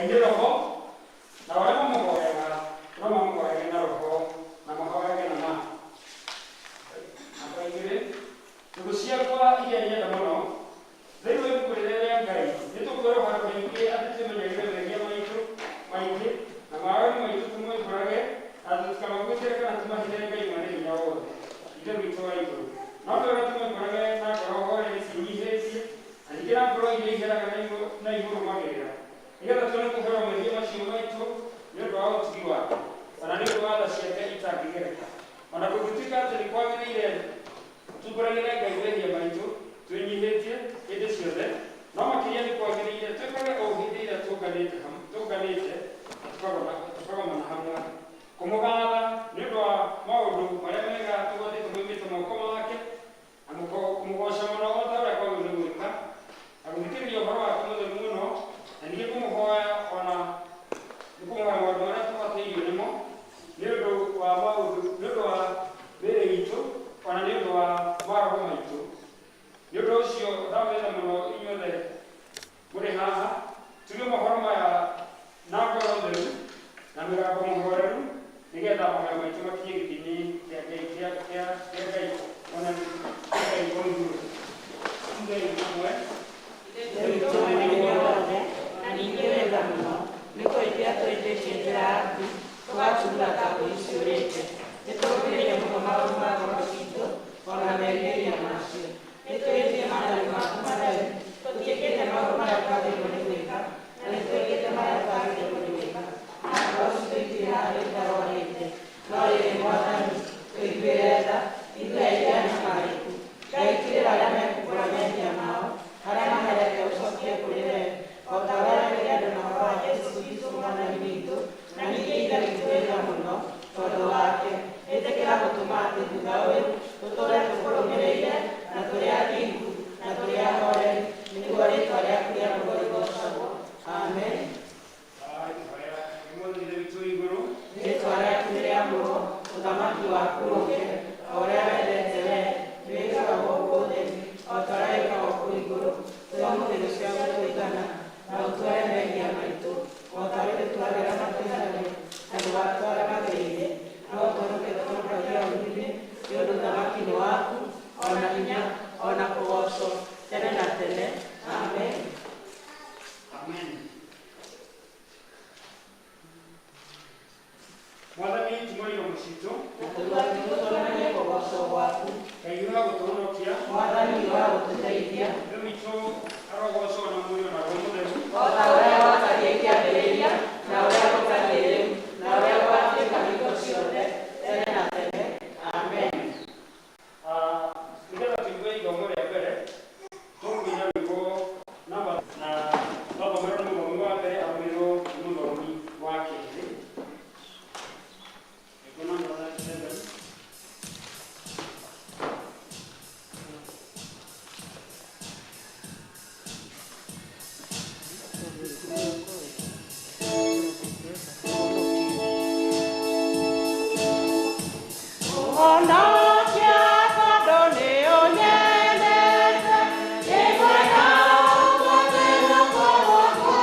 Ngai nĩ roho, na arĩa mamũhoyaga no mamũhoyage na roho na mahoyage na ma. Namba igĩrĩ, ndũgũ ciakwa iria nyenda mũno, thĩinĩ wa ibuku rĩrĩa rĩa Ngai nĩ tũkwĩrwo handũ haingĩ atĩ twĩmenyagĩrĩre mehia maitũ maingĩ na mawaganu maitũ tũmoimbũrage na atĩ tũtikamaguĩkĩre kana tũmahithe Ngai Mwene Hinya Wothe, Ithe witũ wa igũrũ. No nĩ wega tũmoimbũrage na ngoro horeri ciĩnyihĩtie na ningĩ na ngoro iria iheraga na imũrũmagĩrĩra, nĩgetha tuone kũherwo mehia macio maitũ nĩ ũndũ wa ũtugi wake, o na nĩ ũndũ wa tha ciake itangĩgereka. O na kũngĩtuĩka atĩ nĩ kwagĩrĩire tumbũragĩre Ngai mehia maitũ twĩnyihĩtie hĩndĩ ciothe, no makĩria nĩ kwagĩrĩire twĩkage ũũ hĩndĩ ĩrĩa tũnganĩte na tũkagomana hamwe, kũmũgatha nĩ ũndũ wa maũndũ marĩa mega tũgwatĩte moimĩte moko make, na kũmũgooca mũno o ta ũrĩa kwagĩrĩirwo nĩ gwĩka, na gũthikĩrĩria ũhoro wake mũtheru mũno, na ningĩ kũmũhoya o na nĩ kũmũhoya maũndũ marĩa tũbatairio nĩmo nĩ ũndũ wa maũndũ nĩ ũndũ wa mĩĩrĩ itũ o na nĩ ũndũ wa maroho maitũ. Nĩ ũndũ ũcio ndamwĩra mũno inyuothe mũrĩ haha, tuge mohoro maya na ngoro theru na mĩgambo mũhoreru, nĩgetha mahoya maitũ makinye gĩtĩ-inĩ kĩa Ngai kĩa kĩa kĩa Ngai ona kĩa Ngai o igũrũ. Tugei hamwe. Ithe witũ mwene hinya wothe, na ningĩ wĩ tha mũno, nĩ kũhĩtia tũhĩtĩtie njĩra yaku, tũgatumũra ta mbũri ciũrĩte. Nĩtũrũmĩrĩire mũno maũndũ ma ngoro ciitũ, o na merirĩria macio. Nĩtũhĩtie maathani maku matheru, tũtiĩkĩte maũndũ marĩa twagĩrĩirwo nĩ gwĩka, na nĩtwĩkĩte marĩa tũtagĩrĩirwo nĩ gwĩka, na ngoro ciitũ itirĩ harĩa itarorĩte. No rĩrĩ, Mwathani, tũiguĩre tha, ithuĩ ehia anyamarĩku. Ngai, tigĩrĩra arĩa mekumbũra mehia mao, arĩa maherete ũcokie kũrĩ wee, o ta ũrĩa werĩire andũ na ũhoro wa Jesũ Kristũ Mwathani witũ, na ningĩ Ithe witũ wĩ tha mũno, tondũ wake. Ĩtĩkĩra gũtũma atĩ thutha ũyũ tũtũũre tũkũrũmĩrĩire, na tũrĩ athingu, na tũrĩ ahoreri, nĩguo rĩĩtwa rĩaku rĩamũrwo rĩgoocagwo. Amen. Rĩĩtwa rĩaku nĩrĩamũrwo, ũthamaki waku ũũke, o ũrĩa wendete wee, nĩwĩkagwo gũkũ thĩ, o ta ũrĩa wĩkagwo kũu igũrũ. Tũhe ũmũthĩ irio cia gũtũigana, na ũtuohere mehia maitũ, o ta ũrĩa ithuĩ tuohagĩra arĩa matwĩhagia, na ndũgatũtware magerio-inĩ, no ũtũhonokie tũtũrokagia ũũru-inĩ, nĩ ũndũ ũthamaki nĩ waku, o na hinya, o na kũgoocwo, tene na tene. Amen. Amen. Mwathani tumũra iromo citũ. Na tũnua twitũ tuonanie kũgoocwo gwaku. Ngai hiũha gũtũhonokia. Mwathani hiũha gũtũteithia. Ithe witũ arogoocwo na Mũriũ na Roho Mũtheru. O ta ũrĩa gwatariĩ kĩambĩrĩria, na ũrĩa gũtariĩ rĩu, na ũrĩa gũgaatuĩka hingo ciothe, tene na tene. Amen. Nĩgetha tũigue ithomo rĩa mbere, tũkũina rwĩmbo namba na twathomerwo nĩ mũthomi wa mbere arũmĩrĩrwo nĩ mũthomi wa kerĩ. Rwĩmbo namba 37. Ũhonokia tondũ nĩũnyendete, nĩngwenda ũgwate guoko gwakwa.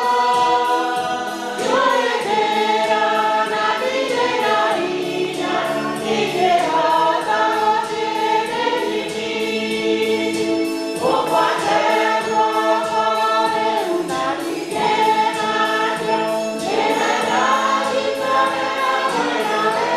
Ndiũĩ njĩra na ndirĩ na hinya, ndingĩhota gũthiĩ ndĩ nyiki. Ũgwate guoko rĩu na ndigĩe nakĩo, nĩgetha njikare hamwe nawe.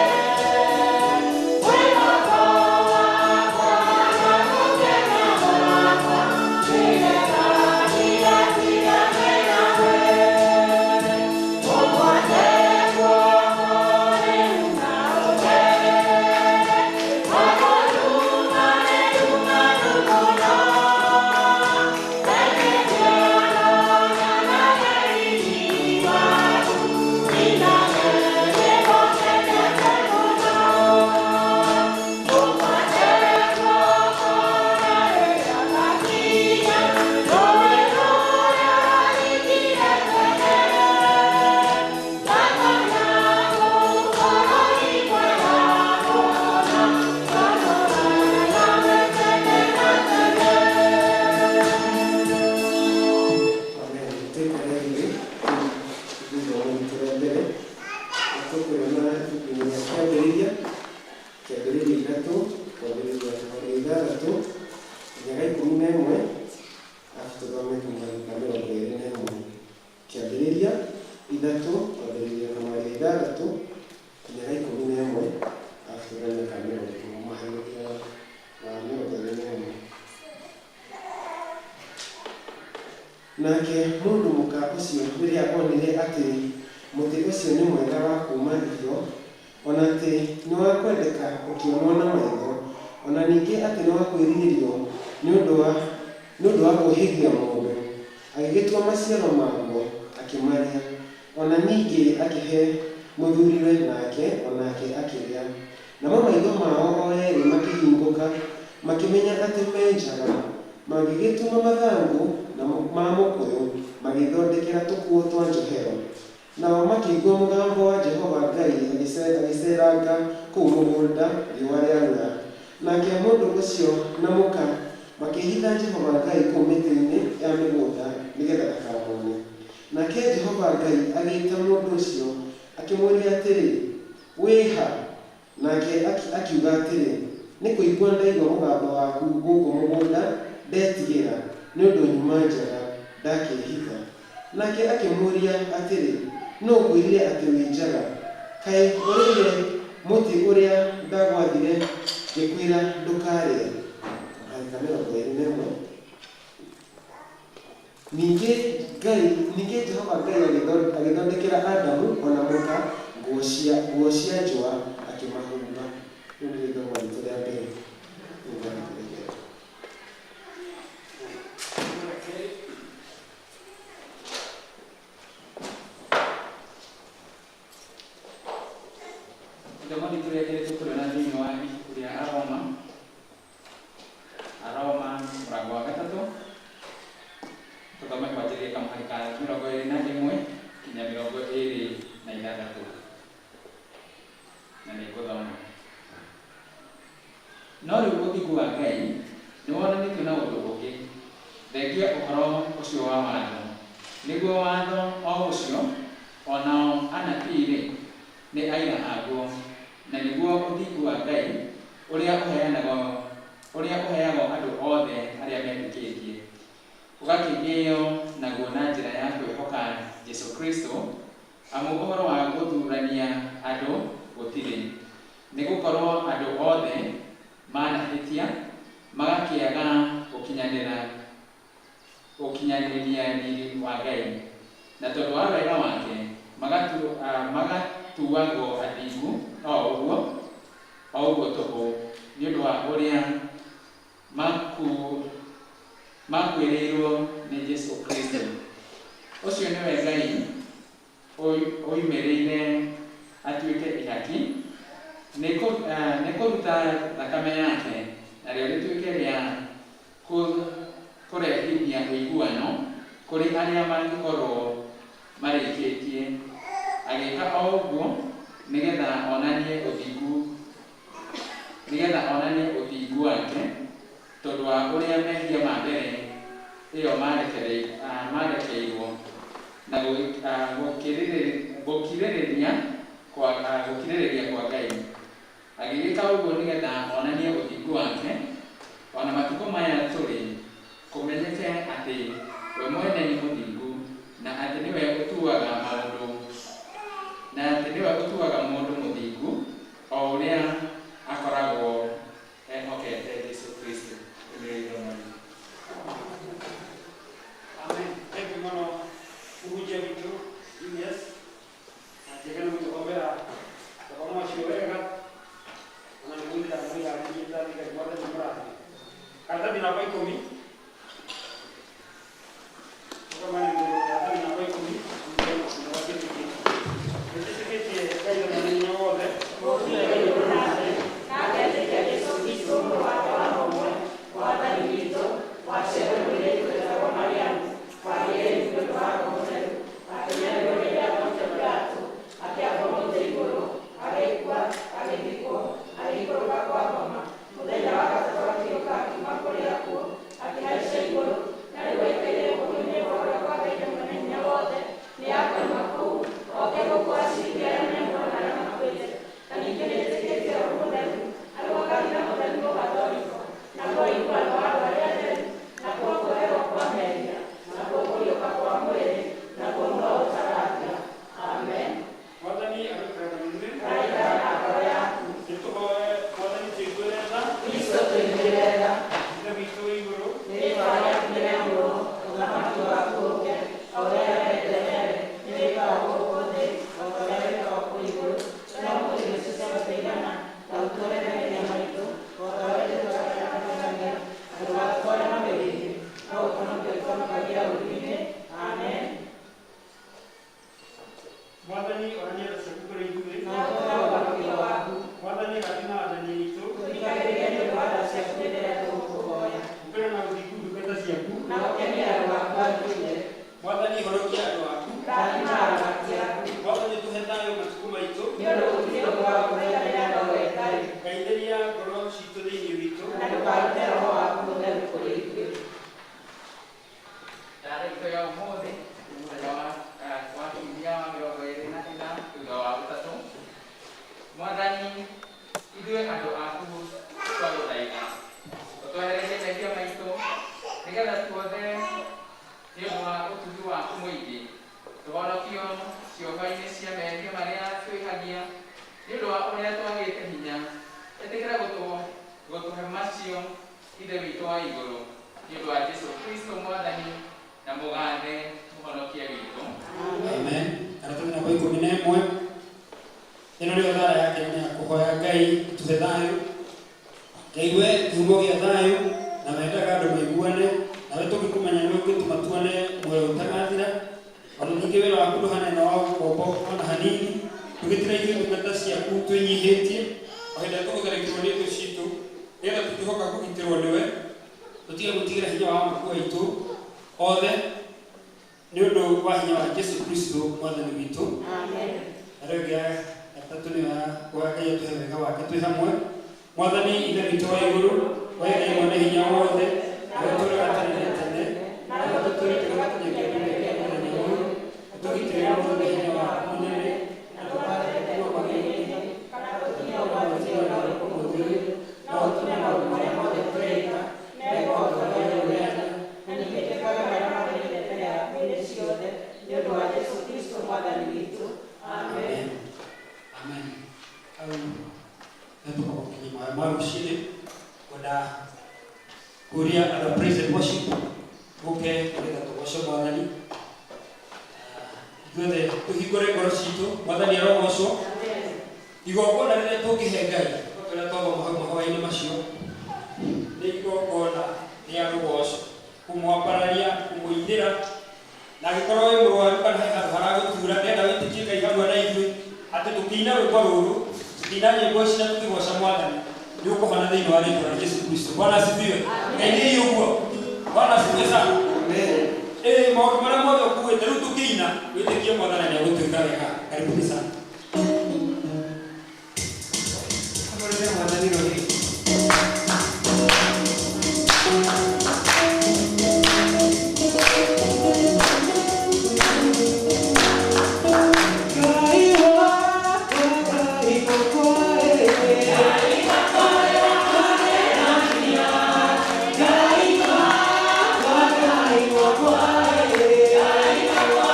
Mũndũ mũka ũcio rĩrĩa onire atĩ mũtĩ ũcio nĩ mwega wa kũũma irio, o na atĩ nĩ wa kwendeka ũkĩonwo na maitho, o na ningĩ atĩ nĩ wa kwĩrirĩrio nĩ ũndũ wa kũũhĩgia mũndũ, agĩgĩtua maciaro maguo, akĩmarĩa. O na ningĩ akĩhe mũthuriwe nake o nake akĩrĩa. Namo maitho mao o erĩ makĩhingũka, makĩmenya atĩ me njaga, magĩgĩtuma mathangũ ma mũkũyũ, magĩĩthondekera tũkuo twa njohero. Nao makĩigua mũgambo wa Jehova Ngai agĩceeranga kũu mũgũnda riũa rĩarũra. Nake mũndũ ũcio na mũka makĩĩhitha Jehova Ngai kũu mĩtĩ-inĩ ya mĩgũnda nĩgeetha ndakamone. Nake Jehova Ngai agĩĩta mũndũ ũcio, akĩmũũria atĩrĩ, "Wĩ ha?" Nake akiuga atĩrĩ, "Nĩ kũigua ndaigua mũgambo waku gũkũ mũgũnda, ndetigĩra, nĩ ũndũ nyuma njaga, ndakĩĩhitha." Nake akĩmũũria atĩrĩ, "Nũũ ũkwĩrire atĩ wĩ njaga? Kaĩ ũrĩire mũtĩ ũrĩa ndagwathire ngĩkwĩra ndũkarĩe?" Kamũhari ka 21. Ningĩ Jehova Ngai agĩthondekera Adamu o na mũka nguo cia njũa, akĩmahumba. Rĩu nĩrĩo ithomo ritũ rĩa mbere. Rĩu ngwandĩkĩrĩria. Ithomo rĩa kerĩ. Ithomo ritũ rĩa kerĩ tũkũrĩona thĩinĩ wa ibuku rĩa Aroma, Aroma mũrango wa gatatũ, tũthome kwanjĩrĩria kamũhari ka 21 nginya 26, na nĩ ngũthoma. No rĩu ũthingu wa Ngai nĩ wonanĩtio na ũndũ ũngĩ, thengia ũhoro ũcio wa watho, nĩguo watho o ũcio o nao anabii-rĩ, nĩ aira aguo, na nĩguo ũthingu wa Ngai ũrĩa ũheagwo andũ othe arĩa metĩkĩtie, ũgakĩgĩo naguo na njĩra ya kwĩhoka Jesũ Kristo, amu ũhoro wa gũthurania andũ gũtirĩ, nĩ gũkorwo andũ othe manahĩtia magakĩaga gũkinyanĩria riri wa Ngai, na tondũ wa wega wake magatuagwo athingu o ũguo o ũguo tũhũ nĩ ũndũ wa ũrĩa makuĩrĩirwo nĩ Jesũ Kristo. Ũcio nĩwe Ngai oimĩrĩire atuĩke ihaki nĩ kũruta thakame yake, narĩo rĩtuĩke rĩa kũrehithia ũiguano kũrĩ arĩa mangĩkorwo marĩkĩtie, agĩĩka o ũguo nĩgetha onanie ũthingu wake tondũ wa ũrĩa mehia ma mbere ĩyo marekeirwo na gũkirĩrĩria kwa Ngai. Agĩgĩka ũguo nĩgetha onanie ũthingu wake ona matukũ maya tũrĩ, kũmenyeke atĩ we mwene nĩ mũthingu na atĩ nĩwe ũtuaga maũndũ na atĩ nĩwe ũtuaga mũndũ mũthingu o ũrĩa akoragwo ehokete Jesũ Kristo. Rĩu nĩrĩo ithomo ritũ. Amen. Thank you mũno mũhunjia witũ Julius. Na njega nĩ gũtũthomera mathomo macio wega. Ona nĩ mũikara mwĩharĩirie Ngai Mwathani mũrathime. Karatathi namba 10. Tũthomane karatathi namba 10. Nĩtĩtĩkĩtie Ngai na Mwene Hinya Wothe. Na ngetĩkia Jesũ Kristũ mũrũ wake wa mũmwe, Mwathani witũ, waciarirwo nĩ mũirĩtu wetagwo Mariamu, wagĩire nĩ ũndũ wa Roho Mũtheru, akĩnyarirwo hĩndĩ ya Pontio Pilato, akĩambwo mũtĩ igũrũ, agĩkua, agĩthikwo, agĩikũrũka kwa ngoma, mũthenya wa gatatũ akĩũka akiuma kũrĩ akuũ. Mwathani onania tha ciaku kũrĩ ithuĩ. Na ũtũhe ũhonokio waku. Mwathani rathima athani aitũ. Tũthikagĩrĩrie nĩ ũndũ wa tha ciaku hĩndĩ ĩrĩa tũgũkũhoya. Humbĩra na ũthingu ndungata ciaku. Na ũkenie andũ aku athuure. Mwathani honokia andũ aku. Rathima aramati aku. Mwathani tũhe thayũ matukũ maitũ. Nĩ ũndũ gũtirĩ ũndũ wa kũgekanĩra nowe Ngai. Ngai theria ngoro citũ thĩinĩ witũ. Na ndũkarute Roho waku Mũtheru kũrĩ ithuĩ. Taarĩko ya ũmũthĩ mũthenya wa kiumia wa 24 thutha wa ũtatũ. Mwathani, ithuĩ andũ aku twagũthaitha ũtwehererie mehia maitũ nĩgetha tuothe nĩ ũndũ wa ũtugi waku mũingĩ tũhonokio ciũmba-inĩ cia mehia marĩa twĩhagia nĩ ũndũ wa ũrĩa twagĩte hinya. Ĩtĩkĩra gũtũhe macio Ithe witũ wa igũrũ nĩ ũndũ wa Jesũ Kristo Mwathani na mũgathe mũhonokia witũ. Amen. Karatathi namba 11. Ĩno nĩyo thara ya Kenya ya kũhoya Ngai tũhe thayũ. Ngai we kĩhumo gĩa thayũ na wendaga andũ maiguane nawe tũngĩkũmenya nĩwe ũngĩtũma tuone muoyo ũtagathira. Ona ningĩ wĩra waku ndũhanaine na wa ũkombo ona hanini. Tũgĩtĩra ithuĩ ndungata ciaku twĩnyihĩtie o hĩndĩ ĩrĩa tũgũtharĩkĩrwo nĩ thũ citũ nĩgetha tũngĩhoka kũgitĩrwo nĩwe tũtige gwĩtigĩra hinya wa amaku aitũ othe nĩ ũndũ wa hinya wa Jesu Kristo Mwathani witũ. Amen. Na rĩu ĩngĩ ya gatatũ nĩyo ya kũhoya Ngai atũhe wega wake twĩ hamwe. Mwathani Ithe witũ wa igũrũ, we Ngai mwene hinya wothe, nawe ũtũũraga tene na tene, nawe ũtũtũrĩte ũgakinya kĩambĩrĩria kĩa mũthenya ũyũ, ũtũgitĩre ũmũthĩ hinya waku mũnene, na ndũkareke kuma magerio-inĩ kana tũkinye ũgwati ona ũrĩkũ mũthĩ ũyũ, no ũtũme maũndũ marĩa mothe tũreka mekwo o ta ũrĩa ũrenda, na ningĩ twĩkage marĩa magĩrĩire mbere yaku hĩndĩ ciothe, nĩ ũndũ wa Jesũ Kristo Mwathani witũ. Amen. Amen. Hau nĩtũkorwo gũkinyia mahoya ma rũcinĩ kwenda kũria andũ a praise and worship gũke nĩgetha tũgoce Mwathani. Ithuothe tũhingũre ngoro citũ, Mwathani arogocwo. Igongona rĩrĩa tũngĩhe Ngai tũrĩa twathoma hau mahoya-inĩ macio nĩ igongona rĩa rũgoco, kũmwambararia, kũmũinĩra. Na angĩkorwo wĩ mũrwaru kana he handũ haragũtura, ndĩrenda wĩtĩkie Ngai hamwe na ithuĩ atĩ tũkĩina rwĩmbo rũrũ, tũkĩina nyĩmbo ici na tũkĩgoca Mwathani, nĩ ũkũhona thĩinĩ wa rĩtwa rĩa Jesu Kristo. Bwana asifiwe. Ngai nĩ ũguo. Bwana asifiwe sana. Amen. Ĩĩ, maũndũ marĩa mothe ũkuĩte rĩu tũkĩina, wĩtĩkie Mwathani nĩ egũtuĩka wega. Karibuni sana. Tũhũrĩre Mwathani rũhĩ. Ngai wakwa, Ngai wakwa, eh. Ngai wakwa, Ngai wakwa, eh.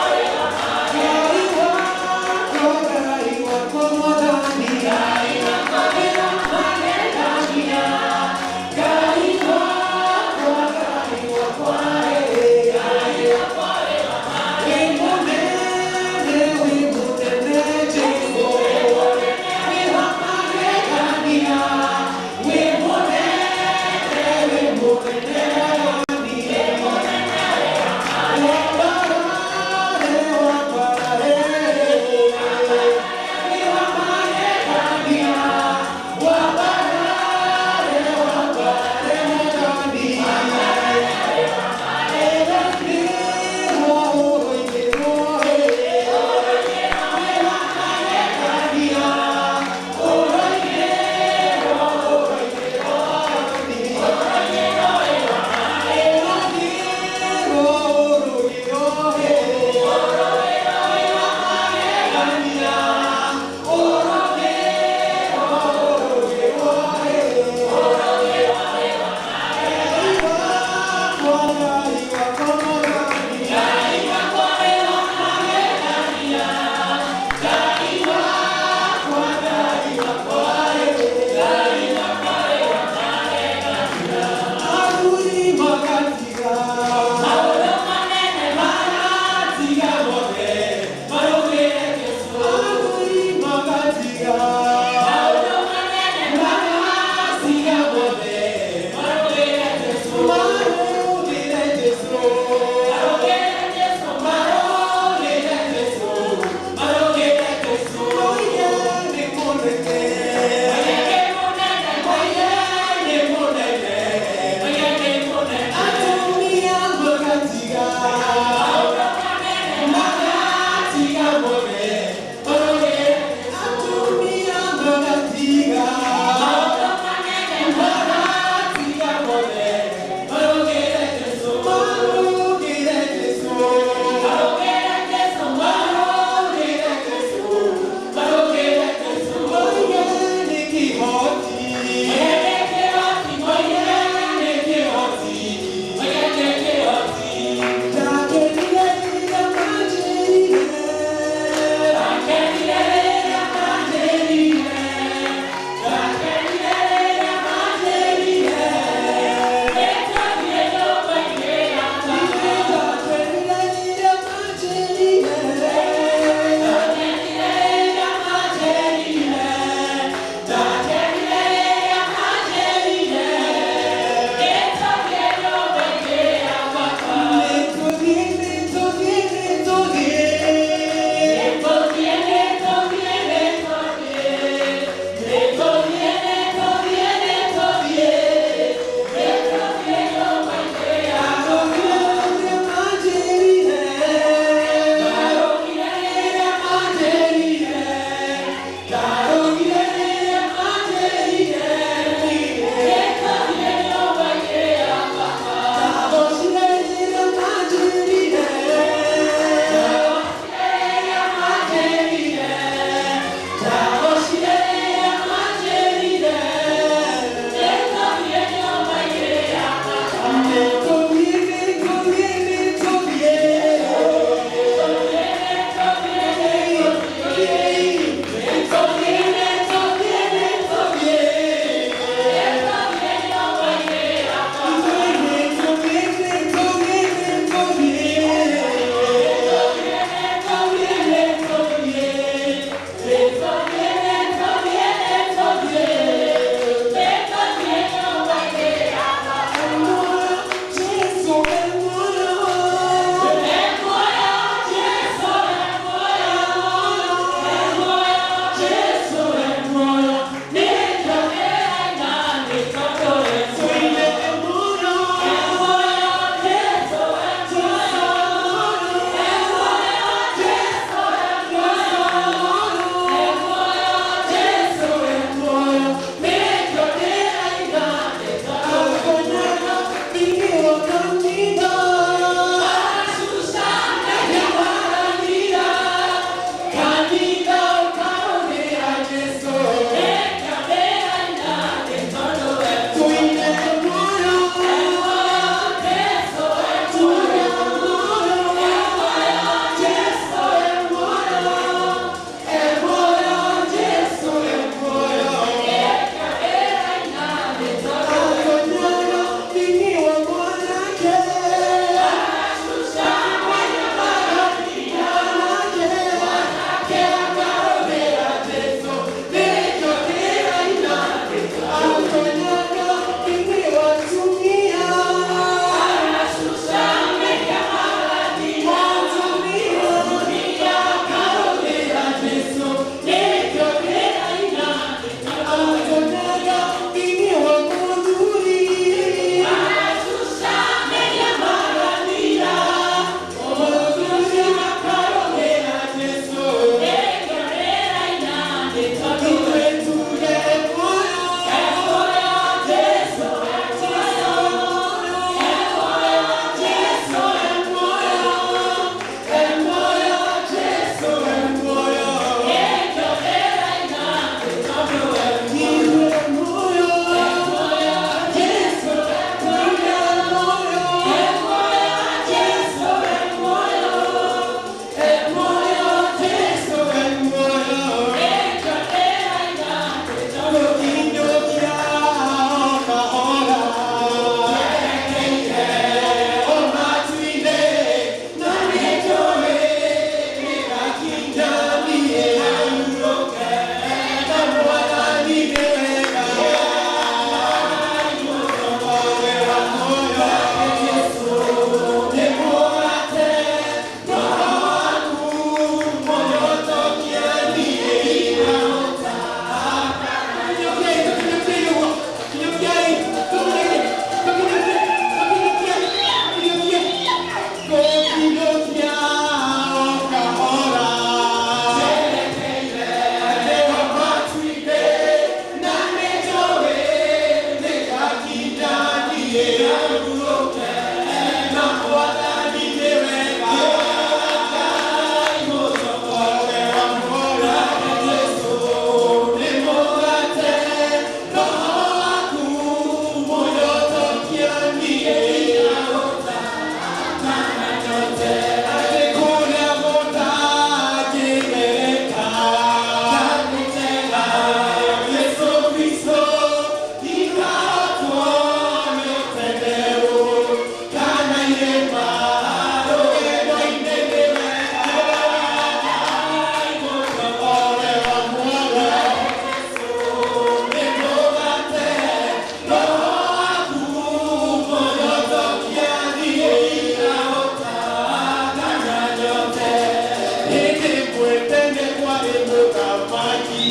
Amen.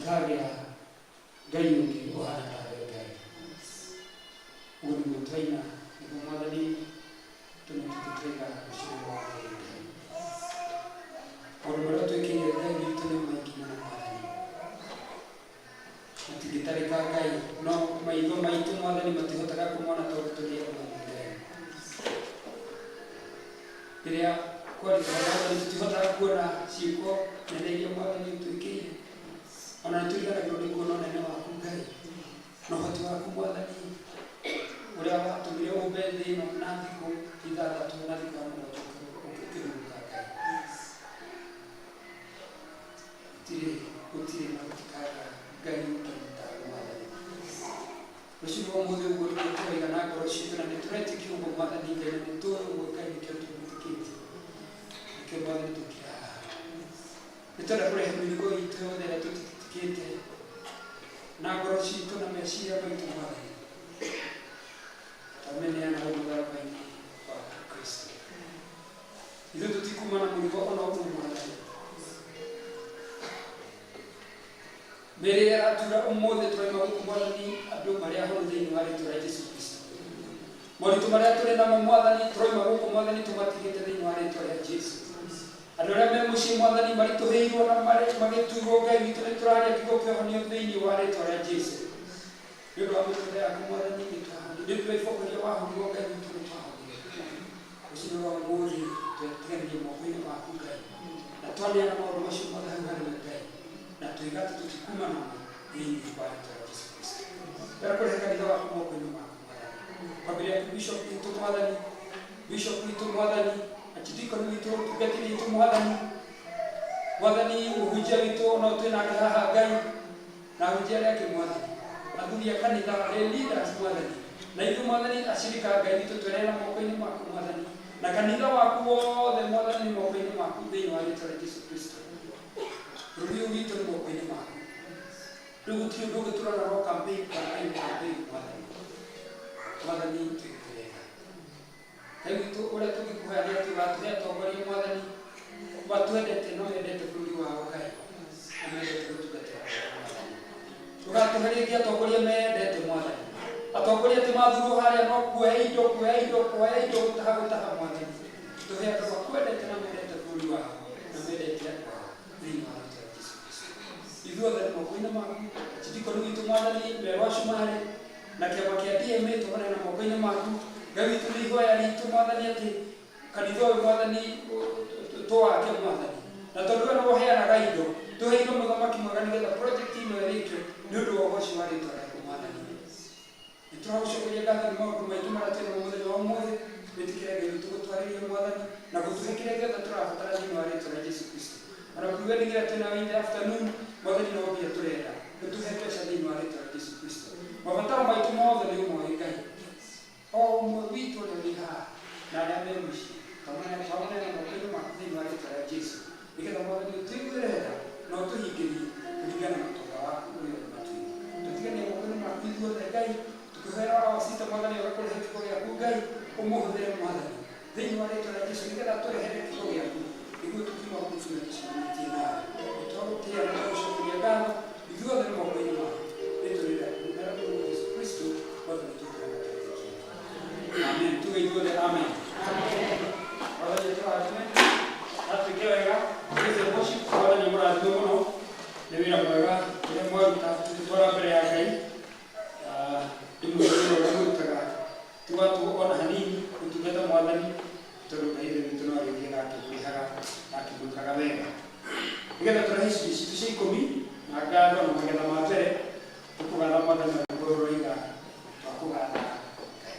Gũtikagĩa Ngai ũngĩ ũhana tawe Ngai. Ũguo nĩguo twaina, nĩguo Mwathani tũnyitĩte twaiga rũciũ rwa Ngai. Maũndũ marĩa twĩkĩire Ngai witũ nĩ maingĩ mũno Mwathani, matingĩtarĩka Ngai, no maitho maitũ Mwathani matihotaga kũmona tondũ tũrĩ amwe Ngai. Rĩrĩa kwarĩkaga Mwathani tũtihotaga kuona ciĩko nene iria Mwathani ũtwĩkĩire, ona nĩ tũriganagĩrwo nĩ kuona ũnene waku Ngai na ũhoti waku Mwathani, ũrĩa watũmire ũmbe thĩ ĩno na thikũ ithathatũ na thikũ ya mũgwanja ũkĩhurũka Ngai. Gũtirĩ, gũtirĩ na gũtikagĩa Ngai ũngĩ tawe Mwathani. Rũciũ rwa ũmũthĩ ũguo nĩguo tũraiga na ngoro citũ, na nĩ tũretĩkia ũguo Mwathani Ngai, na nĩ tũĩ ũguo Ngai, nĩkĩo tũgwĩtĩkĩtie, nĩkĩo Mwathani tũkire haha. Nĩ twenda kũrehe mĩrigo itũ yothe ĩrĩa tũtitikĩte na ngoro citũ na meciria maitũ Mwathani, twameneana hau mũtharaba-inĩ wa Kristo. Ithuĩ tũtikuma na mũrigo ona ũmwe Mwathani. Mĩĩrĩ ĩrĩa ĩratura ũmũthĩ twaima gũkũ Mwathani, andũ marĩ ahonu thĩinĩ wa rĩtwa rĩa Jesu Kristo. Moritũ marĩa tũrĩ namo Mwathani, tũroima gũkũ Mwathani tũmatigĩte thĩinĩ wa rĩtwa rĩa Jesu. Andũ arĩa me mũciĩ Mwathani maritũhĩirwo na magĩturwo Ngai witũ, nĩ tũraria kiugo kĩa ũhonio thĩinĩ wa rĩtwa rĩa Jesu. Nĩ ũndũ wa mĩtũrĩre yaku Mwathani nĩ twahonire, nĩ ũndũ wa iboko iria wahũrirwo Ngai witũ nĩ twahonire. Rũciinĩ rwa ũmũthĩ twetiganĩria moko-inĩ maku Ngai, na twaneana maũndũ macio mothe hau harĩ we Ngai, na tũiga atĩ tũtikuma namo thĩinĩ wa rĩtwa rĩa Jesu Kristo. Ndĩrenda kũrehe kanitha waku moko-inĩ maku Mwathani, kwambĩrĩria kwĩ bishop witũ Mwathani, bishop witũ Mwathani, archdeacon witũ, tungatĩri witũ Mwathani, Mwathani mũhunjia witũ ona twĩ nake haha Ngai, na ahunjia arĩa angĩ Mwathani, athuri a kanitha, lay leaders Mwathani, na ithuĩ Mwathani acirika Ngai witũ tweneana moko-inĩ maku Mwathani, na kanitha waku wothe Mwathani nĩ moko-inĩ maku thĩinĩ wa rĩtwa rĩa Jesu Kristo. Bũrũri ũyũ witũ nĩ moko-inĩ maku. Rĩu gũtirĩ ũndũ ũngĩ tũrona no campaign, campaign, campaign Mwathani. Mwathani twĩke wega. Ngai witũ ũrĩa tũngĩkũhoya nĩ atĩ ũgatũhe atongoria Mwathani matwendete no mendete bũrũri wao Ngai, na mendete gũtungatĩra Mwathani. Ndũgatũhe rĩngĩ atongoria mendete Mwathani, atongoria atĩ mathurwo harĩa no kuoya indo, kuoya indo, kuoya indo, gũtaha, gũtaha Mwathani. Tũhe andũ makwendete na mendete bũrũri wao na mendete andũ ao thĩinĩ wa rĩtwa rĩa Jesu Kristo. Ithuothe nĩ moko-inĩ maku, archdeacon witũ Mwathani merwo acumarĩ na kĩama kĩa DMA tũmaneana moko-inĩ maku. Ngai witũ nĩ ihoya ritũ Mwathani atĩ kanitha ũyũ Mwathani tũwake Mwathani, na tondũ we nĩwe ũheanaga indo, tũhe indo mũthamaki mwega nĩgetha project ĩno ĩrĩkio nĩ ũndũ wa ũgoci wa rĩtwa rĩaku Mwathani. Nĩ tũragũcokeria ngatho nĩ maũndũ maingĩ marĩa twĩ namo mũthenya wa ũmũthĩ. Wĩtĩkĩre Ngai witũ gũtwarĩria Mwathani na gũtũhe kĩrĩa gĩothe tũrabatara thĩinĩ wa rĩtwa rĩa Jesu Kristo. Ona wedding ĩrĩa twĩ nayo in the afternoon Mwathani no mbia tũrenda, ũtũhe mbeca thĩinĩ wa rĩtwa rĩa Jesu Kristo. Mabataro maitũ mothe nĩ ũmoĩ Ngai, o ũmwe witũ ũrĩa ũrĩ haha na arĩa me mũciĩ, twameneana moko-inĩ maku thĩinĩ wa rĩtwa rĩa Jesu, nĩgetha Mwathani ũtũiguĩre tha na ũtũhingĩrie kũringana na ũtonga waku ũrĩa ũrĩ matu-inĩ. Tũtiganie moko-inĩ maku ithuothe Ngai, tũkĩhoera our sister Mwathani oke kũrehe kiugo gĩaku Ngai, ũmũhũthĩre Mwathani thĩinĩ wa rĩtwa rĩa Jesu, nĩgetha tũrehere kiugo gĩaku nĩguo tũkiuma gũkũ tume tũcemanĩtie nawe. Nĩtwagũtĩĩa na twagũcokeria ngatho ithuothe nĩ moko-inĩ maku, rĩtwa rĩaku na rĩa Mũrũguo Jesu Kristo Mwathani twĩtĩkaga twetĩkia. Amen. Tuge ithuothe amen. Mwathani atũrathime na twĩke wega. Praise and worship. Mwathani amũrathime mũno nĩ wĩra mwega ũrĩa mwaruta tũgĩtwara mbere ya Ngai. Ndĩmwĩre wĩra ũrĩa mũrutaga ti wa tũhũ ona hanini, gũtungata Mwathani, tondũ Ngai Ithe witũ no arĩthiaga akĩmũrĩhaga na akĩmwĩkaga wega. Nĩgetha tũrehe icunjĩ citũ cia ikũmi na ngatho na magetha ma mbere, tũkũgatha Mwathani na rwĩmbo rũrũ rũroiga twakũgatha Ngai.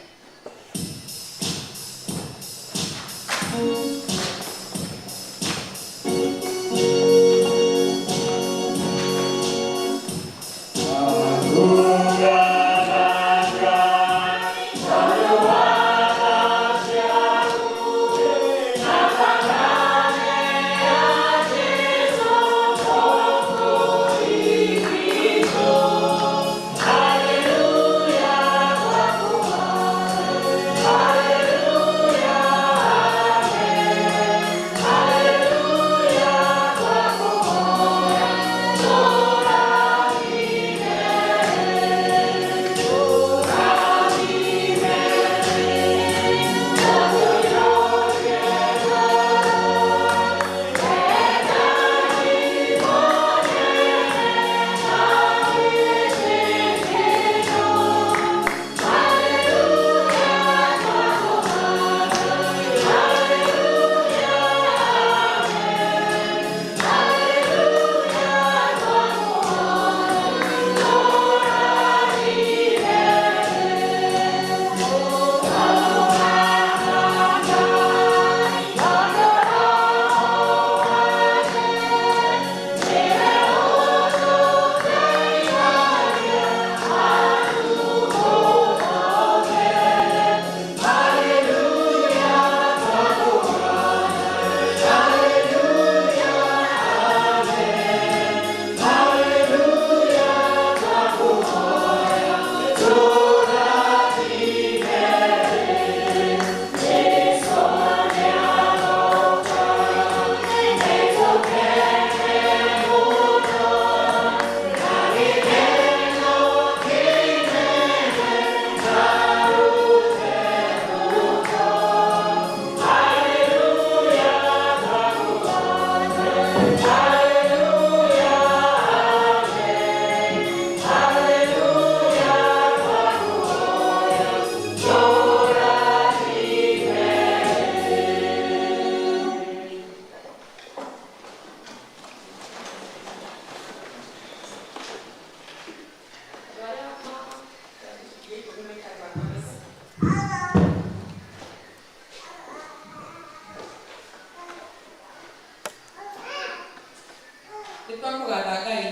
Twakũgatha Ngai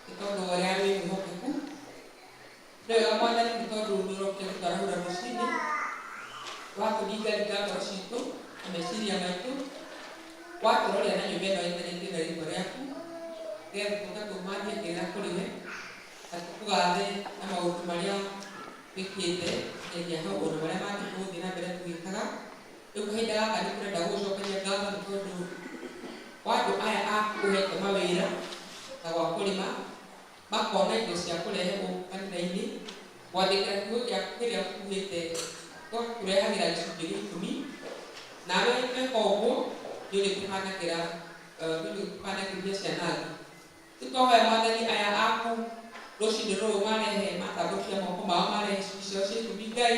nĩ tondũ wa ũrĩa wĩ mwĩhokeku. Nĩ wega Mwathani nĩ tondũ nĩ ũrokire gũtwarahũra rũcinĩ, watũringaringa ngoro citũ na meciria maitũ, watũroria na nyũmba ĩno ĩtanĩtio na rĩtwa rĩaku, nĩgetha tũke tũmathie kĩrĩra kũrĩ we, na tũkũgathe na maũndũ marĩa wĩkĩte nginyagia hau ona marĩa mangĩ tũgũthiĩ na mbere tũgĩkaga. Rĩu kahinda gaka nĩ tũrenda gũgũcokeria ngatho nĩ tondũ wa andũ aya aku ũhete mawĩra na gwa kũrĩma, makona indo cia kũrehe gũkũ kanitha-inĩ, gwathĩkĩra kiugo gĩaku kĩrĩa ũkuĩte tũgakũrehagĩra gĩcunjĩ gĩa ikũmi, nawe weka ũguo nĩ ũrĩtũhanagĩra nĩ ũrĩtũhanagĩria ciana thĩ. Rĩu twahoya Mwathani aya aku rũcinĩ rũrũ marehe matambũrũkia moko mao marehe icunjĩ ciao cia ikũmi Ngai,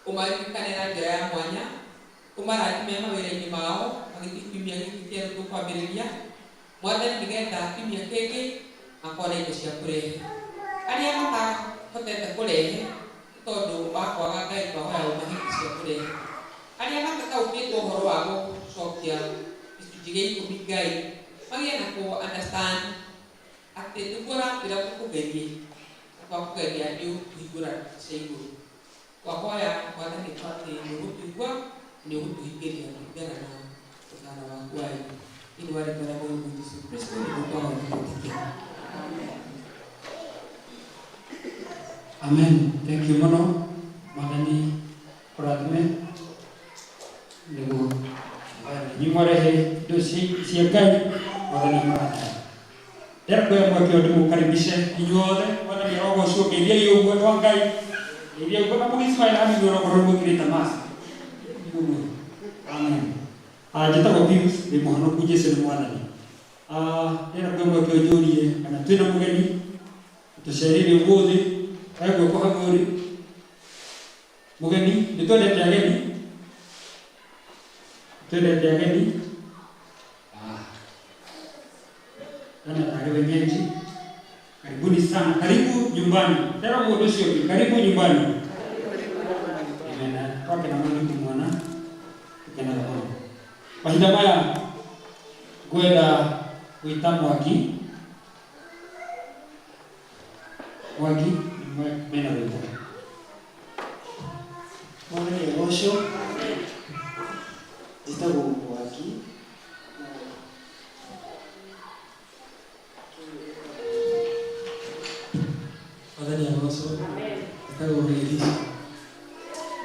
ũmaririkane na njĩra ya mwanya, ũmarathime mawĩra-inĩ mao magĩthiĩ kiumia gĩkĩ kĩerũ tũkwambĩrĩria, Mwathani nĩgetha kiumia kĩngĩ makona indo cia kũrehe. Arĩa matahotete kũrehe nĩ tondũ wa kwaga Ngai twahoya ũmahe indo cia kũrehe. Arĩa matataũkĩtwo ũhoro wa gũcokia gĩcunjĩ gĩa ikũmi Ngai magĩe na kũ understand atĩ nĩguo ũratwĩra tũkũgerie na twakũgeria nĩ ũkũhingũra cia igũrũ. Twahoya Mwathani atĩ nĩ ũgũtũigua na nĩ ũgũtũhingĩria kũringana na ũtana waku wa igũrũ. Thĩinĩ wa rĩtwa rĩa Mwathani Jesu Kristo nĩguo twahoya na gwĩtĩkia. Amen. Thank you mũno. Mwathani kũrathime nĩguo inyuĩ mwarehe indo cia Ngai Mwathani amũrathime. Ndĩrakuoya mweke ũyũ ndĩmũkaribishe inyuothe Mwathani arogocwo geithiai ũguo andũ a Ngai geithiai ũguo na mũgĩcmaila hanini onokorwo nĩ mwĩkĩrĩte mask. Ũguo. Amen. Ah, njĩtagwo Pius, ndĩ mũhonoku Jesu nĩ Mwathani. Ah, ndĩrenda kuoya mweke ũyũ njũrie kana twĩna mũgeni tũcereire ũmũthĩ oya guoko hau ũrĩ mũgeni nĩ twendete ageni twendete ageni. Ah, tena tarĩ wenyeji karibuni sana karibu nyumbani tera mũndũ ũcio ũngĩ karibu nyumbani. Amen. Twakena mũno nĩ kũmuona tũkenaga mũno mahinda maya ngwenda gwĩta Mwangi. Mwangi mena rwĩmbo. Mwathani agocwo. Njĩtagwo Mwangi. Mwathani agocwo. Njĩtagwo Elisha.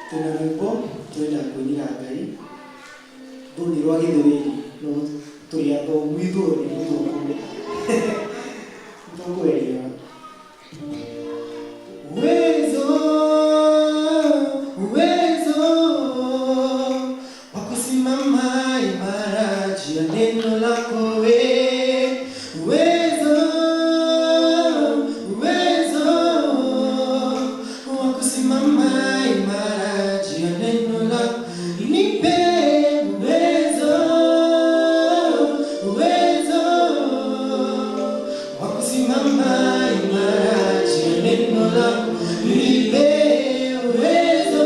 Twĩna rwĩmbo tũrenda kũinĩra Ngai. Rũu nĩ rwa Gĩthweri no tũrĩ athomu ithuothe nĩ tũkũelewa. Uwezo, uwezo wa kusimama imara juu ya neno lako we. Uwezo, uwezo wa kusimama imara juu ya neno lako. Nipe uwezo, uwezo wa kusimama imara juu ya neno lako. Nipe uwezo,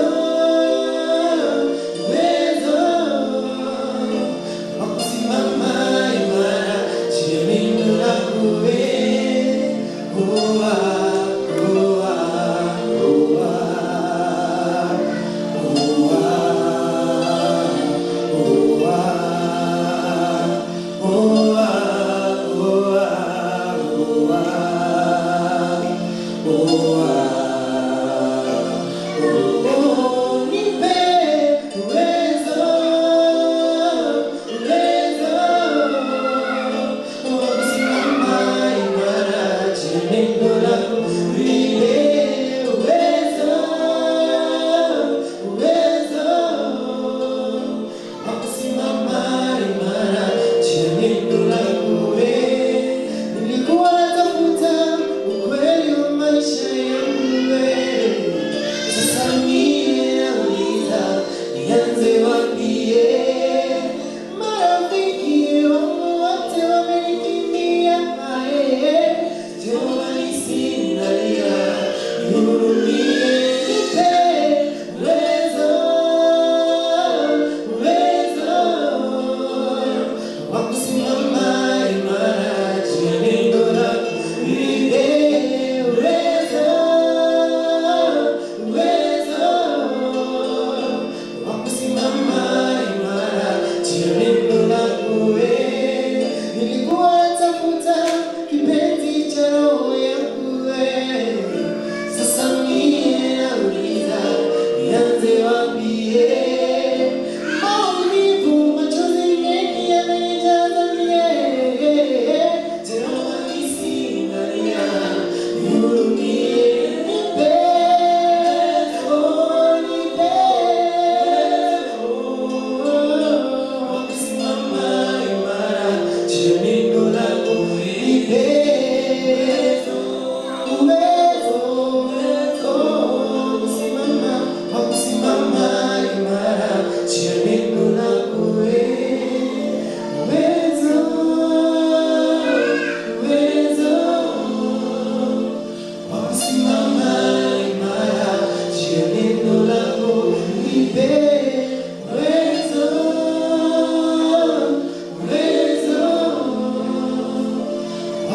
uwezo wa kusimama imara juu ya neno lako we. Oh, ah, oh, ah, oh, ah. Oh, ah, oh, ah. Oh, ah, oh, ah, oh, ah. Oh, ah.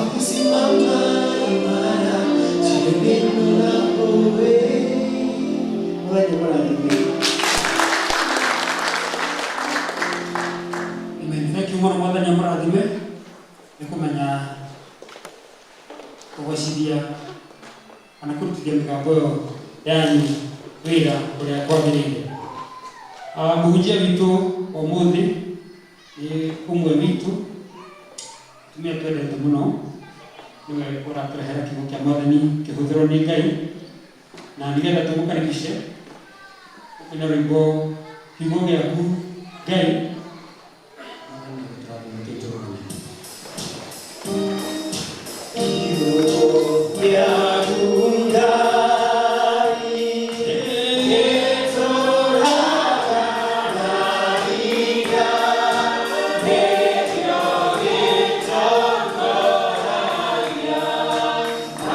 Wa kusimama imara, sio neno lako wewe. Mwathani mũrathime. Amen. Thank you mũno mwathani amũrathime nĩ kũmenya kũgocithia kana kũrutithia mĩgambo ĩyo yanyu wĩra ũrĩa kwagĩrĩire. Mũhunjia witũ ũmũthĩ nĩ ũmwe witũ atumia twendete mũno nĩwe ũratũrehera kiugo kĩa mwathani kĩhũthĩrwo nĩ Ngai na nĩgetha tũmũkaribishe ũkũina rwĩmbo kiugo gĩaku Ngai. Mwathani agũtũrathime tũtũrũgame. Kiugo gĩaku Ngai, gĩtũũraga na hinya, nĩkĩo gĩtongoragia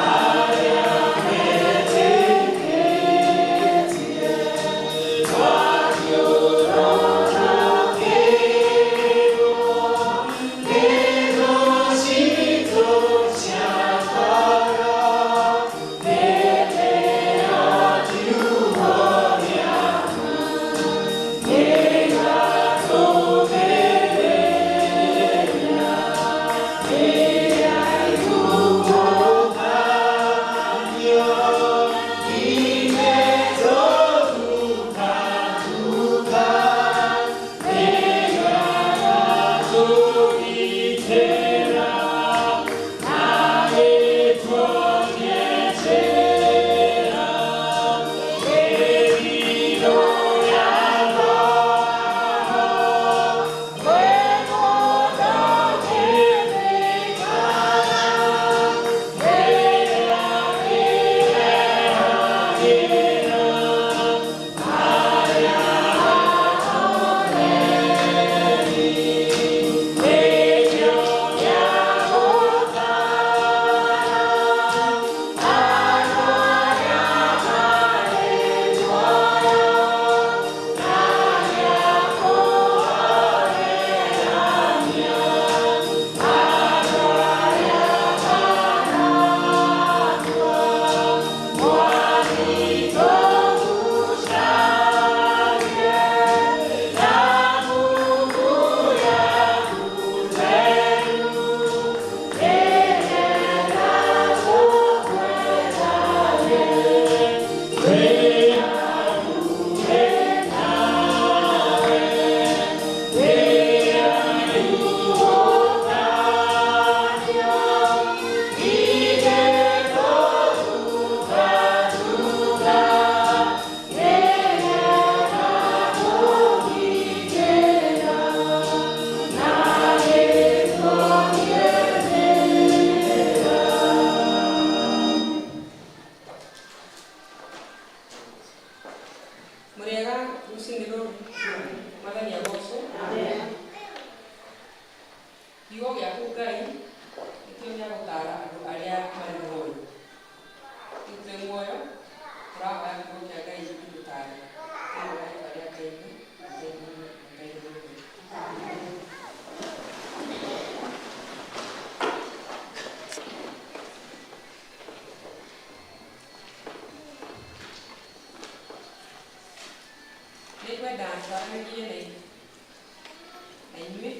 arĩa metĩkĩtie. Twathiũrũra kĩrwo nĩ thũ citũ cia ngoro, Muriega rucinĩ rũrũ mwathani agocwo. Kiugo gĩaku Ngai nĩkĩo gĩa gũtaara andũ arĩa marĩ muoyo. Rĩu twĩ muoyo tũrahoya kiugo kĩa Ngai gĩtũtaare thĩinĩ wa rĩtwa rĩa Ngai Ithe, na Ngai Mũriũ, na Ngai Roho Mũtheru. Nĩngwenda twaranĩrie na inyuĩ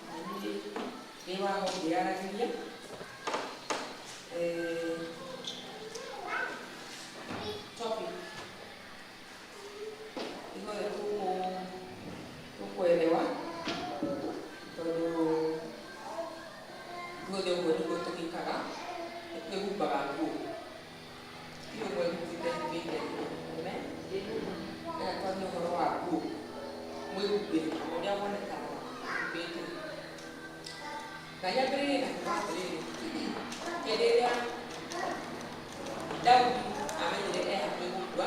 na niĩ ndĩ waho ngĩaragĩria topic ithuothe tũkũelewa tondũ ithuothe ũguo nĩguo tũgĩkaga nĩ twĩhumbaga nguo ti ũmwe humbĩte humbĩte amen. Reke twarie ũhoro wa nguo mwĩhumbĩre ũrĩa wonekaga humbĩte na nyambĩrĩrie na kuga atĩrĩrĩ hĩndĩ ĩrĩa Daudi amenyire e hakuhĩ gũkua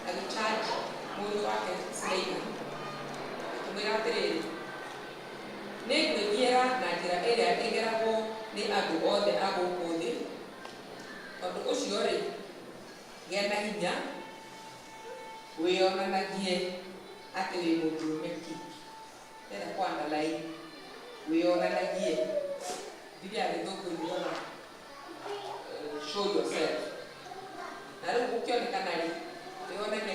agĩcharge mũriũ wake Suleimani akĩmwĩra atĩrĩrĩ nĩ ngwĩthiĩra na njĩra ĩrĩa ĩgeragwo nĩ andũ othe a gũkũ thĩ tondũ ũcio rĩ gĩa na hinya wĩonanagie atĩ wĩ mũndũrũme ki ndĩrenda kũ underline wĩonanagie Bibilia ya Gĩthũngũ. Show yourself. Na rĩu gũkĩonekana rĩ, wĩonanie